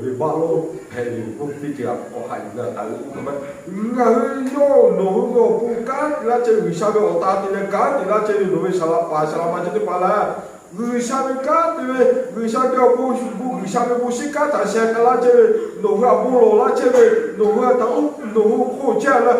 ve baˆ lonˉ hpehꞈ ve k'oˆ teˇ ceuˬ k'awꞈ haꞈ yuˬ leh taˍ uiˍ k'oˆ hk'e maˇ. Ngaˬ hui yawˇ nawˬ hui ve awˬ pon kanˉ te laˇ chehˇ ve, G'uiˬsha ve awˬ ta te leh kanˉ te laˇ chehˇ ve nawˬ ve saˍ laꞈ paˍ saˍ laꞈ ma chi teˇ hpaˍ lehˬ, G'uiˬsha ve kanˉ te ve, G'uiˬsha ve awˬ pon shuˍ pon G'uiˬsha ve bon shiˉ kanˉ htaꞈ sheh k'ai laˇ chehˇ ve, nawˬ hui htaꞈ bon lawˬ laˇ chehˇ ve, nawˬ hui htaꞈ, nawˬ hui hk'oˆ chehˇ leh,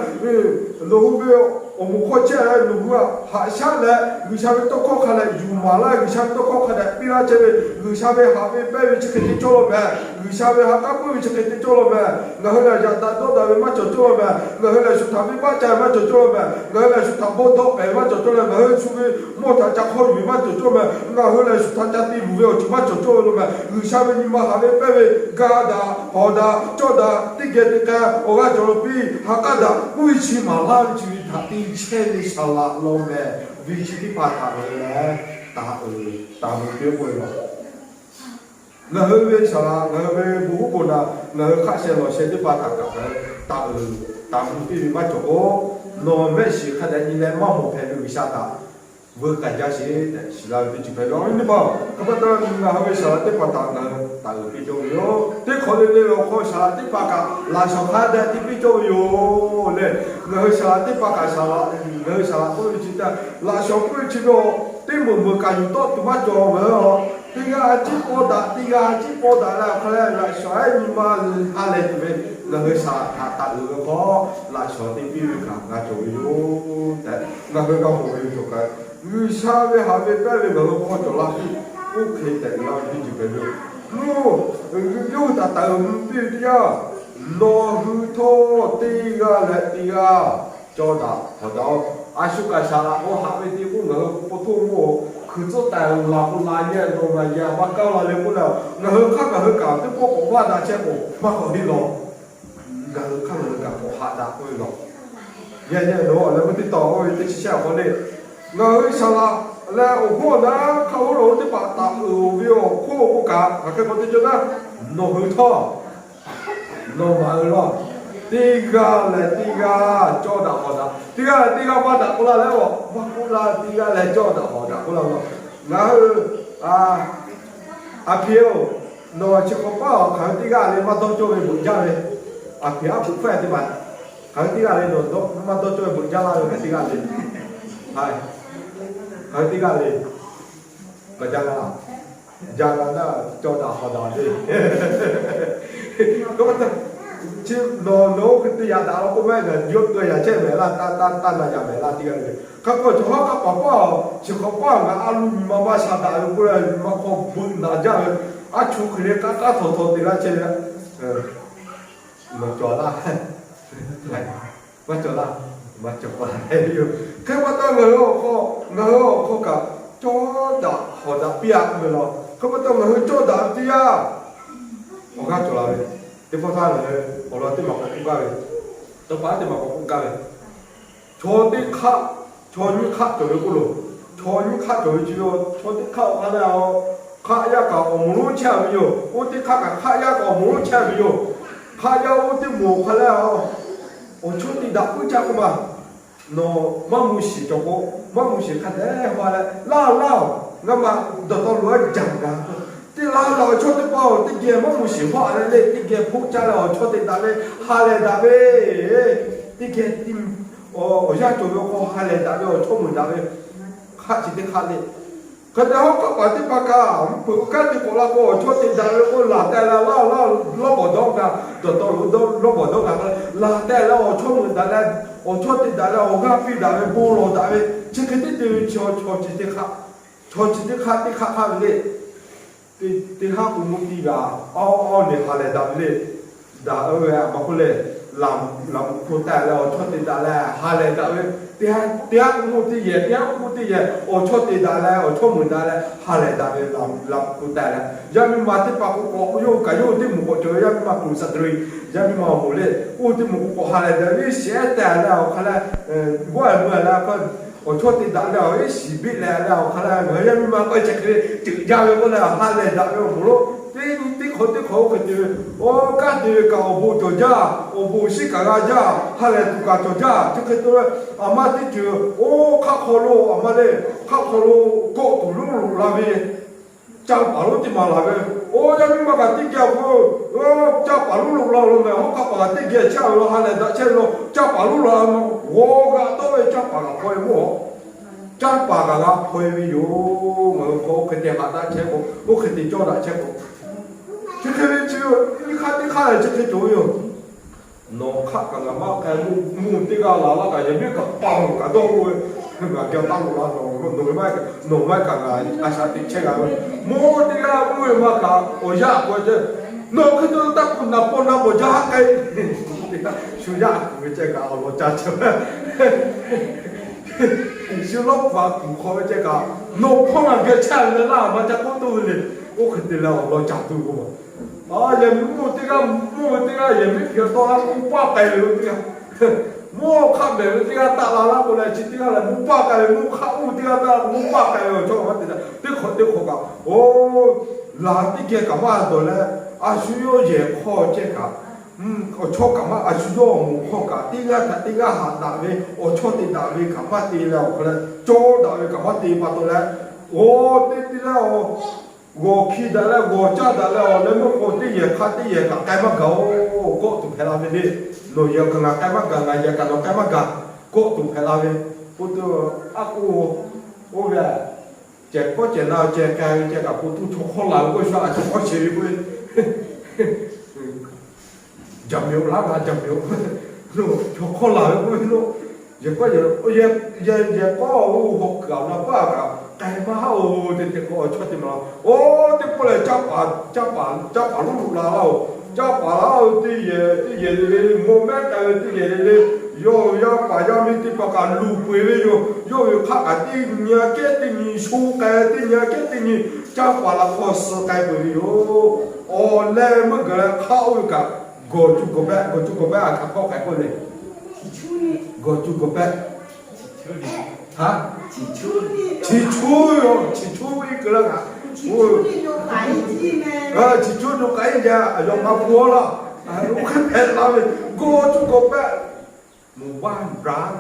nawˬ hui ve awˬ moˍ hk'aw chehˇ leh nawˬ hui htaꞈ haꞈ shaˉ leh G'uiˬsha ve tawˇ hkawˇ hk'a dehꞈ yuˬ maˍ laˇ, G'uiˬsha ve tawˇ hkawˇ hk'a dehꞈ piˇ laˇ chehˇ ve, G'uiˬsha ve haꞈ ve pehnˇ ve chi hk'e te cawˇ law meh. G'uiˬsha ve ha k'aˉ puiˉ ve chi hk'e te cawˇ law meh. Ngaˬ hui lehˬ yaꞈ daꞈ dawˇ daꞈ ve maˇ cawˬ cawˇ law meh. Ngaˬ hui lehˬ shu htaꞈ venˇbaˆ ca ve maˇ cawˬ cawˇ law meh. Ngaˬ hui lehˬ shu htaꞈ bawˇ dawˆ pehˍ ve maˇ cawˬ cawˇ law meh. Ngaˬ hui shu ve mawˇ htaꞈ ca hk'aw yuˬ ve maˇ cawˬ cawˇ meh. Ngaˬ hui lehˬ shu htaꞈ ca te luˬ ve awˬ ceuˬ maˇ cawˬ cawˇ ve law meh. G'uiˬsha ve nyi ma haꞈ ve pehnˇ ve ga daꞈ, hawˍ daꞈ, cawˇ daꞈ, teˇ geh te k'ai awˬ g'aˇ cawˬ lo piˇ, ha k'aˉ daꞈ k'oˆ ve chi maˍ laˇ ve chi ve htaꞈ te chehˇ ve saˍ laꞈ law meh. Ve chi teˇ hpaˍ htaꞈ ngaˬ hui lehˬ taˍ uiˍ taˍ mvuh piˇ k'oˆ ve yoˬ. Ngaˬ hui ve saˍ laꞈ, ngaˬ hui ve bon huˉ bon naꞈ, ngaˬ hui hk'aˆ sheh lawˬ sheh teˇ hpaˍ htaꞈ kaꞈ ngaˬ hui taˍ uiˍ taˍ mvuh piˇ ve maˇ cawˬ k'o, nawˬ mehˆ shiˍ hk'a dehꞈ nyi leh maˇ mawˬ hpehꞈ ve G'uiˬsha htaꞈ veu k'ai jaˇ sheˍ tehꞈ shiˍ la ve teˇ ceuˬ hpehꞈ ve. Awˬ viˉ teˇ hpaˍ-oˬ, hk'a pa taw ngaˬ hui ve saˍ laꞈ teˇ hpaˍ htaꞈ ngaˬ hui taˍ uiˍ piˇ cawˇ ve yoˬ. Teˇ hk'awꞈ le le ve awˬ hk'aw saˍ laꞈ teˇ hpaˍ kaꞈ laꞈ shawnˍ hk'a dehꞈ te piˇ cawˇ ve yoˬ le. Ngaˬ hui saˍ laꞈ teˇ hpaˍ kaꞈ saˍ laꞈ, ngaˬ hui saˍ laꞈ k'oˆ ve chi teˇ laꞈ shawnˍ k'oˆ ve chi ve teˇ meunˍ meunˍ kaꞈ yuˬ tawˆ tuˬ maˇ cawˬ. Ngaˬ hui teˇ g'aˇ ciˉ paw daꞈ, teˇ g'aˇ ciˉ paw daꞈ leh awˬ hk'a leh laꞈ shawnˍ-ehˉ nyi ma ha lehˬ tuˬ ve ngaˬ hui saˍ laꞈ htaꞈ taˍ uiˍ ve hk'aw, laꞈ shawnˍ te piˇ ve kaꞈ g'a cawˬ ve yoˬ tehꞈ ngaˬ hui g'a mawˬ ve yoˬ. Cawˬ kaꞈ G'uiˬsha ve haꞈ ve pehnˇ ve ngaˬ hui hk'aw cawˬ la piˇ, oˇ hk'e tehꞈ uiˍ la ve teˇ ceuˬ hpehꞈ ve yoˬ. Yawˇ hui htaꞈ taˍ uiˍ mvuh piˇ ve teˇ yanˇ, nawˬ hui htawˇ teˇ g'aˇ leh teˇ g'aˇ cawˇ daꞈ hawˍ daꞈ-oˬ. A shu kaꞈ saˍ laꞈ k'o haꞈ ve te k'oˆ ngaˬ hui k'o po htoˇ mawˇ-oˬ, hkui tcuhˉ taiˍ laˬ k'o la yehˇ nawˬ ngaˬ yaꞈ maˇ kaˇ la leh k'oˆ leh, ngaˬ hui hk'aˇ ngaˬ hui kaꞈ teˇ pawˆ k'awꞈ maˇ daꞈ chehˇ k'o maˇ k'awꞈ heˆ law. Ngaˬ hui hk'aˇ ngaˬ hui kaꞈ k'awꞈ haꞈ daꞈ k'oˆ ve law. Yaꞈ nyi nawˬ leh mvuhˇ teˇ taw oˇ ve teˇ chi shehˆ awˬ hk'aw le, ngaˬ hui saˍ laꞈ leh awˬ hoˉ awˬ naˉ hk'a oˉ lawˬ oˇ teˇ hpaˍ taˍ uiˍ ve awˬ hk'oˆ k'o kaꞈ, hk'aˬ hk'e k'awꞈ te cawˇ naˉ, nawˬ hui htawˇ nawˬ maˍ uiˍ law. Teˇ g'aˇ leh teˇ g'aˇ cawˇ daꞈ hawˍ daꞈ, teˇ g'aˇ leh teˇ g'aˇ maˇ daꞈ k'oˆ laˇ leh, maˇ k'oˆ laˇ, teˇ g'aˇ leh cawˇ daꞈ hawˍ daꞈ k'oˆ laˇ law. Ngaˬ hui, a, aˬ hpiˍ-oˬ, nawˬ chi hk'awꞈ paˇ-oˬ, hk'aˬ hk'e teˇ g'aˇ leh maˇ dawˇ cawˇ ve beuꞈ jaˇ ve, aˬ hpiˍ aˉ poꞈ hpehˇ teˇ maˬ, hk'aˬ hk'e teˇ g'aˇ leh nawˬ maˇ dawˇ cawˇ ve beuꞈ jaˇ laˇ ve hk'aˬ hk'e teˇ g'aˇ leh, hk'aˬ hk'e teˇ g'aˇ leh, maˇ jaˇ laˇ, jaˇ laˇ naˉ cawˇ daꞈ hawˍ daꞈ ve. Chi nawˬ nawˬ oˇ hk'e te yaꞈ daꞈ la k'oˆ mehˆ, ngaˬ yawˇ to yaꞈ chehˇ mehˍ laˇ, taˇ taˇ taˇ na yaꞈ mehˍ laˇ teˇ g'aˇ le. Hk'a k'o chaw haˉ k'aˉ paˍ paˇ-oˬ, chi hk'awꞈ paˇ ngaˬ a loˇ nyi ma maˇ sha daꞈ ve k'oˆ leh, nyi ma hk'aw beuꞈ naˍ jaˇ ve, a chu hk'e le k'aˉ k'aˉ htawnˍ htawnˍ te laˇ chehˇ ve, nawˬ cawˬ laˇ, maˇ cawˬ laˇ, maˇ cawˬ laˇ ve yoˬ. Hk'e pa taw ngaˬ hui awˬ hk'aw, ngaˬ hui awˬ hk'aw kaꞈ cawˇ daꞈ hawˍ daꞈ piˇ-a k'oˆ ve law. Pa taw ngaˬ hui cawˇ daꞈ ve teˇ yanˇ, awˬ g'aˇ cawˬ la ve, teˇ pawˆ htaˇ ngaˬ hui awˬ lawn teˇ maˬ k'awꞈ k'oˆ gaˇ ve, teˇ pawˆ teˇ maˬ k'awꞈ k'oˆ gaˇ ve, chaw teˇ hk'aˆ, chaw nyiˇ hk'aˆ cawˬ ve k'oˆ loˬ. Chaw nyiˇ hk'aˆ cawˬ ve chi ve, chaw teˇ hk'aˆ awˬ hk'aˇ lehˬ, hk'aˆ yaˇ kaꞈ awˬ moˍ lonˉ chehˇ ve yoˬ. Oˇ teˇ hk'aˆ kaꞈ hk'aˆ yaˇ kaꞈ awˬ moˍ lonˉ chehˇ ve yoˬ. Hk'aˆ yaˇ oˇ teˇ moˍ awˬ hk'aˇ lehˬ, awˬ chawˇ te daꞈ puiˉ jaˇ k'oˆ ma. Nawˬ maˇ mvuh shiˍ cawˬ k'o, maˇ mvuh shiˍ hk'a dehꞈ haw leh, laˇ laˇ-oˬ, ngaˬ maꞈ dawˬ taw loꞈ-a jaˬ gaˬ. Teˇ laˇ laˇ awˬ chawˇ teˇ hpaˍ-oˬ, teˇ geh maˇ mvuh shiˍ hpaˆ leh le, teˇ geh hpoˆ caˇ leh awˬ chawˇ te daꞈ ve, ha lehˬ daꞈ ve, teˇ geh ti awˬ yanˇ cawˬ ve awˬ hk'aw ha lehˬ daꞈ ve, awˬ chawˇ meuˍ daꞈ ve, hk'aˆ chi teˇ hk'aˆ le. Hk'e te hawˉ kaˆ paˍ teˇ hpaˍ kaꞈ mvuhˇ hpeuꞈ kanˉ te k'awꞈ la k'o, awˬ chawˇ te daꞈ ve k'o, laˬ tehꞈ leh laˇ laˇ lawˇ bawˬ dawˇ gaˬ, dawˬ taw loꞈ dawˇ lawˇ bawˬ dawˇ gaˬ k'o, laˬ tehꞈ leh awˬ chawˇ meuˍ daꞈ leh, awˬ chawˇ te daꞈ leh awˬ g'aˇ piˇ daꞈ ve, bon lawˬ daꞈ ve, chi hk'e teˇ te ve chi, chaw chi teˇ hk'aˆ, chaw chi teˇ hk'aˆ teˇ hk'aˆ hk'aˆ ve le. Teˇ haˉ k'o mvuhˇ tiˇ g'aˇ awˇ awˇ lehˬ ha lehˬ daꞈ ve le. Daꞈ-o ve a ma k'oˆ leh, laꞈ mvuhꞈ hko taˍ leh awˬ chawˇ te daꞈ leh ha lehˬ daꞈ ve. Teˇ haˉ k'o mvuhˇ teˇ yehˬ, teˇ haˉ k'o mvuhˇ teˇ yehˬ, awˬ chawˇ te daꞈ leh awˬ chawˇ meuˍ daꞈ leh ha lehˬ daꞈ ve, laꞈ mvuhꞈ hko taˍ leh, yaˇ miˇ ma teˇ hpaˍ k'o k'awꞈ yawˇ kaꞈ yawˇ teˇ moˍ k'awꞈ cawˬ ve, yaˇ miˇ ma k'o sa tui, yaˇ miˇ ma awˬ moˍ le, oˇ teˇ moˍ k'o k'awꞈ ha lehˬ daꞈ ve, iˉ shiˍ ehˉ tehˬ leh awˬ hk'aˇ leh, g'awˇ e meuˇ leh k'o, awˬ chawˇ te daꞈ leh awˬ iˉ shiˍ biˆ leh leh awˬ hk'aˇ leh, ngaˬ hui yaˇ miˇ ma k'o chi hk'e le ceuˬ jaˇ ve k'oˆ leh ha lehˬ daꞈ ve awˬ moˍ lo, teˇ nyi teˇ hk'awꞈ teˇ hk'awꞈ oˇ hk'e te ve, oˇ kaˉ te ve kaꞈ awˬ bon cawˬ jaˇ, awˬ bon shiˉ kaꞈ g'a jaˇ, ha lehˬ tuˬ kaꞈ cawˬ jaˇ, chi hk'e te ve, aˬ ma teˇ ceuˬ oˇ hk'aˆ hk'aw lo aˬ ma le, hk'aˆ hk'aw lo kawˆ tuˬ lonˉ loꞈ la ve, canˇ paˍ lonˉ teˇ maˬ laˬ ve, oˇ yaˇ miˇ ma kaꞈ teˇ geh awˬ hk'aw lo, canˇ paˍ lonˉ loꞈ la lo mehˬ, hawˉ hk'aˆ paˍ kaꞈ teˇ geh chehˇ ve lo, ha lehˬ daꞈ chehˇ ve lo, canˇ paˍ lonˉ loꞈ la ve, g'awˇ g'aꞈ tawˆ ve canˇ paˍ kaꞈ hpaw e mawˇ, canˇ paˍ kaꞈ g'a hpaw e ve yoˬ. Ngaˬ hui hk'aw oˇ hk'e te haꞈ daꞈ chehˇ k'o, oˇ hk'e te cawˇ daꞈ chehˇ k'o, chi hk'e ve chi nyiˇ hk'aˆ teˇ hk'aˆ lehˬ chi hk'e cawˬ ve yoˬ. Nawˬ hk'aˆ kaꞈ ngaˬ maˇ k'ai, mvuhˇ teˇ g'aˇ laˬ laˇ kaꞈ, yehˬ miˉ kaꞈ pa loˬ kaꞈ dawˇ k'oˆ ve, ngaˬ geh taˇ loꞈ la, nawˬ ve maˇ, nawˬ maˇ kaꞈ ngaˬ a shaꞈ teꞈ chehˇ g'a ve, mvuhˇ teˇ g'aˇ mvuhˇ ve maˇ kaꞈ awˬ yanˇ k'o ce, nawˬ hk'e te taˇ k'o naˍ paw naˍ bawˬ jaˇ haˉ k'ai, shu yaˇ kuˬ ve ceh kaꞈ awˬ lawn ca chehˇ ve, shu lawˇ pa kuˬ hk'aw ve ceh kaꞈ, nawˬ hpawˇ ngaˬ geh chehˇ ve leh laˇ maˇ ca k'oˆ toˇ ve le. Oˇ hk'e te leh awˬ lawn ca tuˬ k'o, a yehˬ miˉ mvuhˇ teˇ g'aˇ mvuhˇ ve teˇ g'aˇ yehˬ miˉ hpiꞈ tawˆ la k'o paˇ k'ai ve teˇ g'aˇ, mvuhˇ hk'aˆ mehˍ ve teˇ g'aˇ taˆ la laˇ k'o leh chi teˇ g'aˇ lehˬ mvuhˇ paˇ k'ai ve, mvuhˇ hk'aˆ uˇ teˇ g'aˇ taˆ la k'o mvuhˇ paˇ k'ai ve awˬ chawˇ maˇ te leh teˇ hk'awꞈ teˇ hk'awꞈ kaꞈ, oˇ, laˬ teˇ geh kaꞈ maˇ dawˬ leh, a shu yawˇ yehˬ hk'aw ceh kaꞈ, awˬ chawˇ kaꞈ maˇ, a shu yawˇ awˬ moˍ hk'aw kaꞈ teˇ g'aˇ htaꞈ teˇ g'aˇ haꞈ daꞈ ve, awˬ chawˇ te daꞈ ve kaꞈ maˇ te leh awˬ hk'aw leh, cawˇ daꞈ ve kaꞈ maˇ te pa taw leh, oˇ teˇ teˇ leh awˬ g'awˬ hki daꞈ leh g'awˬ caˇ daꞈ leh awˬ leh meuˇ k'o teˇ yehˬ hk'aˇ teˇ yehˬ kaꞈ k'ai maˇ gaˬ-oˬ, kawˆ tuˬ hpehꞈ la ve le. Nawˬ yehˬ kaꞈ ngaˬ k'ai maˇ gaˬ, ngaˬ yehˬ kaꞈ nawˬ k'ai maˇ gaˬ, kawˆ tuˬ hpehꞈ la ve. K'oˆ tuˬ, a k'o, oˇ ve, cehˬ kawˆ cehˬ na ceh k'ai ve ceh kaꞈ k'o tuˬ chaw hk'awˇ laˬ ve k'oˆ shu a chaw hk'awˇ sheˍ ve k'o, jaˍ miˍ-oˬ laˇ g'a jaˍ miˍ-oˬ, chaw hk'awˇ laˬ ve k'oˆ ve lo, yehˬ kawˆ yehˬ, yehˬ kawˆ oˇ hawˬ kuiˬ awˬ na paˇ kaꞈ k'ai maˇ haˉ-oˬ, te te k'o awˬ chawˇ te maˍ la. Oˇ teˇ pawˆ lehˬ, caˇ paˍ lonˉ loꞈ la laˇ-oˬ. Caˇ paˍ laˇ-oˬ, teˇ yehˬ teˇ yehˬ le le, mawˇ mehˉ k'ai ve teˇ yehˬ le le, yawˇ yaˇ paˍ yaˇ miˇ teˇ hpaˍ kaꞈ luˬ peu eˬ ve yoˬ. Yawˇ ve hk'aˆ kaꞈ teˇ nyi aꞈ kehˉ teˇ nyi sho k'ai, teˇ nyi aꞈ kehˉ teˇ nyi caˇ paˍ laꞈ hk'aw suh k'ai peu eˬ ve yoˬ. Awˬ leh meuˇ gaˬ leh hk'aˆ oˇ ve kaꞈ gawˬ cuˇ gawˬ pehˆ, gawˬ cuˇ gawˬ pehˆ a hkaꞈ hk'awˇ k'ai k'oˆ le. Gawˬ cuˇ gawˬ pehˆ. Chi cuˇ yoˬ, chi cuˇ iˉ keu laˇ kaꞈ, chi cuˇ yawˇ k'ai jaˇ, yawˇ maˇ hpu-oˬ laˇ. Oˇ hk'e hpehꞈ la ve, gawˬ cuˇ gawˬ pehˆ. หมู่บ้านร้าง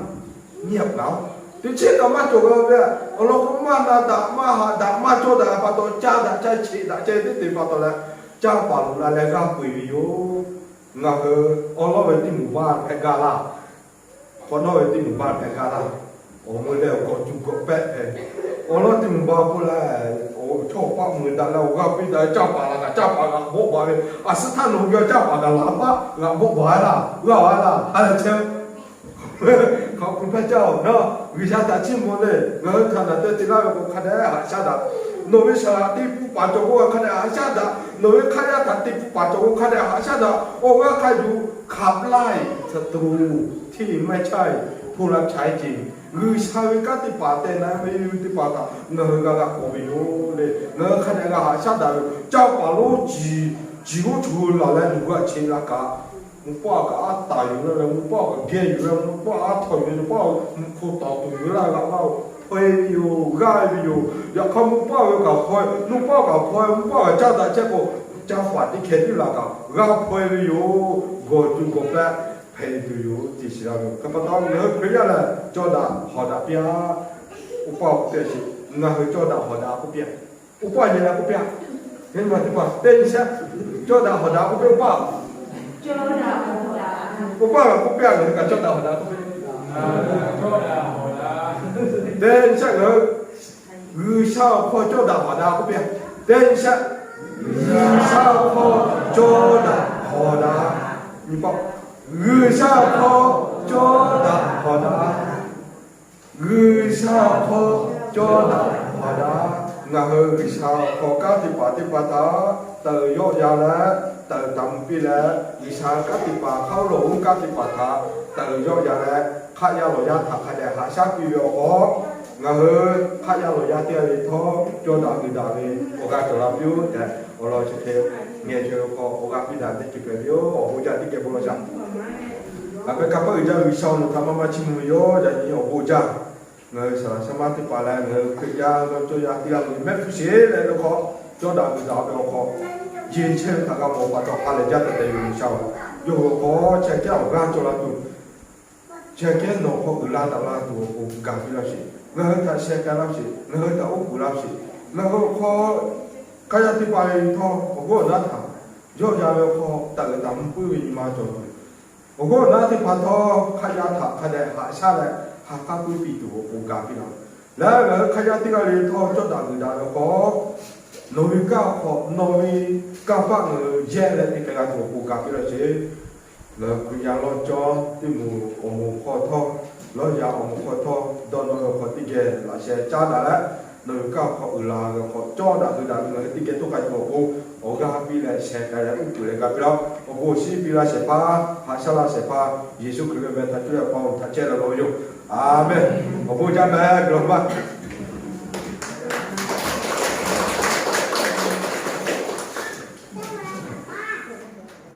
เงียบเหงา. Teˇ chiˉ kaꞈ maˇ cawˬ g'a ve, awˬ lawn k'o maˇ na daꞈ maˇ haꞈ daꞈ maˇ cawˇ daꞈ pa taw, caˇ daꞈ caˇ cheꞈ daꞈ ceh teˇ te pa taw leh, caˇ paˍ loꞈ la leh g'aˇ peu eˬ ve yoˬ. Ngaˬ hui awˉ lawˉ ve teˇ หมู่บ้าน hpehꞈ gaˇ laˇ. Hk'awꞈ nawˉ ve teˇ หมู่บ้าน hpehꞈ gaˇ laˇ. Awˬ meuˇ leh awˬ gawˬ cuˇ gawˬ pehˆ hpehꞈ. Awˬ lawˉ teˇ หมู่บ้าน k'oˆ leh, awˬ chawˇ awˬ paˆ mui daꞈ leh awˬ g'aˇ piˇ daꞈ leh caˇ paˍ laˬ kaꞈ caˇ paˍ g'aꞈ bawˆ baˬ ve, a suhˉ htaˇ nawˬ hui g'a caˇ paˍ kaꞈ laˬ paˆ g'aꞈ bawˆ baˬ laˇ, g'aˇ a laˇ ha lehˬ chehˇ ขอบคุณพระเจ้าเนาะ, G'uiˬsha htaꞈ chiˇ mvuh le. Ngaˬ hui htaꞈ naˬ te te laˇ ve k'o hk'a dehꞈ haꞈ shaˉ daꞈ. Nawˬ ve shaˍ laꞈ te pun paˍ cawˬ k'o hk'a dehꞈ haꞈ shaˉ daꞈ. Nawˬ ve hk'aˆ yaˇ htaꞈ te pun paˍ cawˬ k'o hk'a dehꞈ haꞈ shaˉ daꞈ. Awˬ g'aˇ hk'a yuˬ ขับไล่ศัตรูที่ไม่ใช่ hto la chaꞈ e ceˬ. G'uiˬsha ve kanˉ teˇ hpaˍ tehꞈ na ve teˇ hpaˍ htaꞈ ngaˬ hui g'a g'a k'awꞈ ve yoˬ le. Ngaˬ hui hk'a dehꞈ g'a haꞈ shaˉ daꞈ ve yoˬ. Caˇ paˍ lonˉ ciˬ, ciˬ lonˉ chaweh laˬ leh nawˬ hui g'a cheꞈ la kaꞈ, mvuhˇ paˆ kaꞈ aˉ taˍ yuˬ laˇ leh, mvuhˇ paˆ kaꞈ geh yuˬ laˇ, mvuhˇ paˆ aˉ htawꞈ yuˬ ve, mvuhˇ paˆ mvuhˇ hk'oˆ tawˍ tuˬ yuˬ laˇ g'a laˇ-oˬ. Hpaw e ve yoˬ, g'aˇ ve yoˬ. Yaꞈ hk'aˇ mvuhˇ paˆ ve kaꞈ hpaw e, mvuhˇ paˆ kaꞈ hpaw e, mvuhˇ paˆ kaꞈ caˇ daꞈ chehˇ k'o, caˇ paˍ teˇ hkeh tiˉ laˬ kaꞈ g'a hpaw e ve yoˬ. Gawˬ tuˬ gawˬ pehꞈ hpehꞈ tuˬ yoˬ ce shiˍ laˇ ve yoˬ. Hk'e pa taw ngaˬ hui Hkriꞈ yaˇ lehˬ, cawˇ daꞈ hawˍ daꞈ piˇ-aˆ. Oˇ paˆ k'oˆ piˇ-a sheˍ, ngaˬ hui cawˇ daꞈ hawˍ daꞈ k'oˆ piˇ-a. Oˇ paˆ nyi leh k'oˆ piˇ-a. Teˇ nyi ma teˇ paˍ teˇ nyi shehˆ, cawˇ daꞈ hawˍ daꞈ k'oˆ piˇ oˇ paˆ. Oˇ paˆ kaꞈ k'oˆ piˇ-a, ngaˬ hui kaꞈ cawˇ daꞈ hawˍ daꞈ k'oˆ piˇ. Teˇ nyi shehˆ ngaˬ hui G'uiˬsha awˬ hk'aw cawˇ daꞈ hawˍ daꞈ k'oˆ piˇ-a. Teˇ nyi shehˆ, G'uiˬsha awˬ hk'aw cawˇ daꞈ hawˍ daꞈ. Nyi paˆ, G'uiˬsha awˬ hk'aw cawˇ daꞈ hawˍ daꞈ. G'uiˬsha awˬ hk'aw cawˇ daꞈ hawˍ daꞈ. Ngaˬ hui G'uiˬsha awˬ hk'aw kanˉ teˇ hpaˍ teˇ hpaˍ htaꞈ taˬ uiˍ yawˆ yan leh, taˬ uiˍ taˍ mvuh piˇ leh, G'uiˬsha kanˉ teˇ hpaˍ hk'aˇ oˇ lawˬ oˇ kanˉ teˇ hpaˍ htaꞈ taˬ uiˍ yawˆ yan leh, hk'aˆ yaˇ lawˬ yaˇ htaꞈ hk'a dehꞈ haꞈ shaˉ piˇ ve awˬ hk'aw, ngaˬ hui hk'aˆ yaˇ lawˬ yaˇ teˇ g'aˇ le htawˇ, cawˇ daꞈ g'uiˬ daꞈ ve awˬ g'aˇ cawˬ la piˇ-oˆ tehꞈ, awˬ lawn chi hk'e ngeh chehˇ ve hk'aw, awˬ g'aˇ piˇ daꞈ teˇ ceuˬ hpehꞈ ve yoˬ. Awˬ bon jaˇ teˇ geh bon lawˬ shaˍ. Aˬ hpehꞈ ka paˆ uiˍ jaˇ G'uiˬsha nawˬ htaꞈ maˇ maˇ chiˇ mvuh ve yoˬ. Yaꞈ nyi awˬ bon jaˇ. Ngaˬ hui saˍ laˍ shaˉ maˇ teˇ hpaˍ leh ngaˬ hui Hkriꞈ yaˇ g'aˇ cawˇ yaˇ teˇ g'aˇ lo mehˆ hpfuhˇ sheˍ leh ve hk'aw, cawˇ daꞈ g'uiˬ daꞈ ve awˬ hk'aw, yeˬ chehˇ ve htaꞈ g'a mawˬ pa taw ha lehˬ jaˇ tehꞈ tehꞈ yoˬ G'uiˬsha-oˬ. Yawˇ hui awˬ hk'aw chi hk'e kehˉ awˬ g'aˇ cawˬ la tuˬ, chi hk'e kehˉ nawˬ hk'aw uiˍ la daꞈ la tuˬ awˬ pon gaˬ piˇ laˇ sheˍ. Ngaˬ hui htaꞈ sheh k'ai laˇ sheˍ. Ngaˬ hui htaꞈ oˉ k'oˍ laˇ sheˍ. Ngaˬ hui awˬ hk'aw hk'aˆ yaˇ teˇ hpaˍ ve htawˇ awˬ g'awˇ awˬ naˉ htaꞈ yawˆ yan ve awˬ hk'aw taˬ uiˍ taˍ mvuh puiˉ ve nyi ma cawˬ tuˬ, awˬ g'awˇ awˬ naˉ teˇ hpaˍ htawˇ hk'aˆ yaˇ htaꞈ hk'a dehꞈ haꞈ shaˉ leh ha k'aˉ puiˉ piˇ tuˬ awˬ pon gaˬ piˇ laˇ. Leh ngaˬ hui hk'aˆ yaˇ teˇ g'aˇ le htawˇ cawˇ daꞈ g'uiˬ daꞈ ve awˬ hk'aw, nawˬ ve kanˉ awˬ hk'aw nawˬ ve kanˇ paˆ ngaˬ hui yehˇ leh te k'ai g'a tuˬ awˬ pon gaˬ piˇ laˇ sheˍ. Ngaˬ hui Hkriꞈ yaˇ lawˇ cawˇ teˇ moˍ awˬ moˍ hk'aw htawˇ, lawˇ yaꞈ awˬ moˍ hk'aw htawˇ dawˇ nawˇ ve awˬ hk'aw teˇ geh laꞈ sheh caˉ daꞈ leh, nawˬ ve kanˇ awˬ hk'aw uiˍ la ve awˬ hk'aw cawˇ daꞈ g'uiˬ daꞈ ve ngaˬ hui teˇ geh toˇ k'ai tuˬ awˬ pon, awˬ g'aˇ piˇ leh sheh k'ai leh uˉ peunˍ leh gaˬ piˇ laˇ. Awˬ bon awˬ shinˉ piˇ laˇ shehˍ hpaˇ, haꞈ shaˉ laˇ shehˍ hpaˇ, Yeˍsuˆ Hkriꞈ ve meh htaꞈ cuˇ yaˇ paˍ-oˬ htaꞈ cehˇ leh lawˬ ve yoˬ. Aˍmenˍ. Awˬ bon jaˇ meh, g'uiˬ law maˇ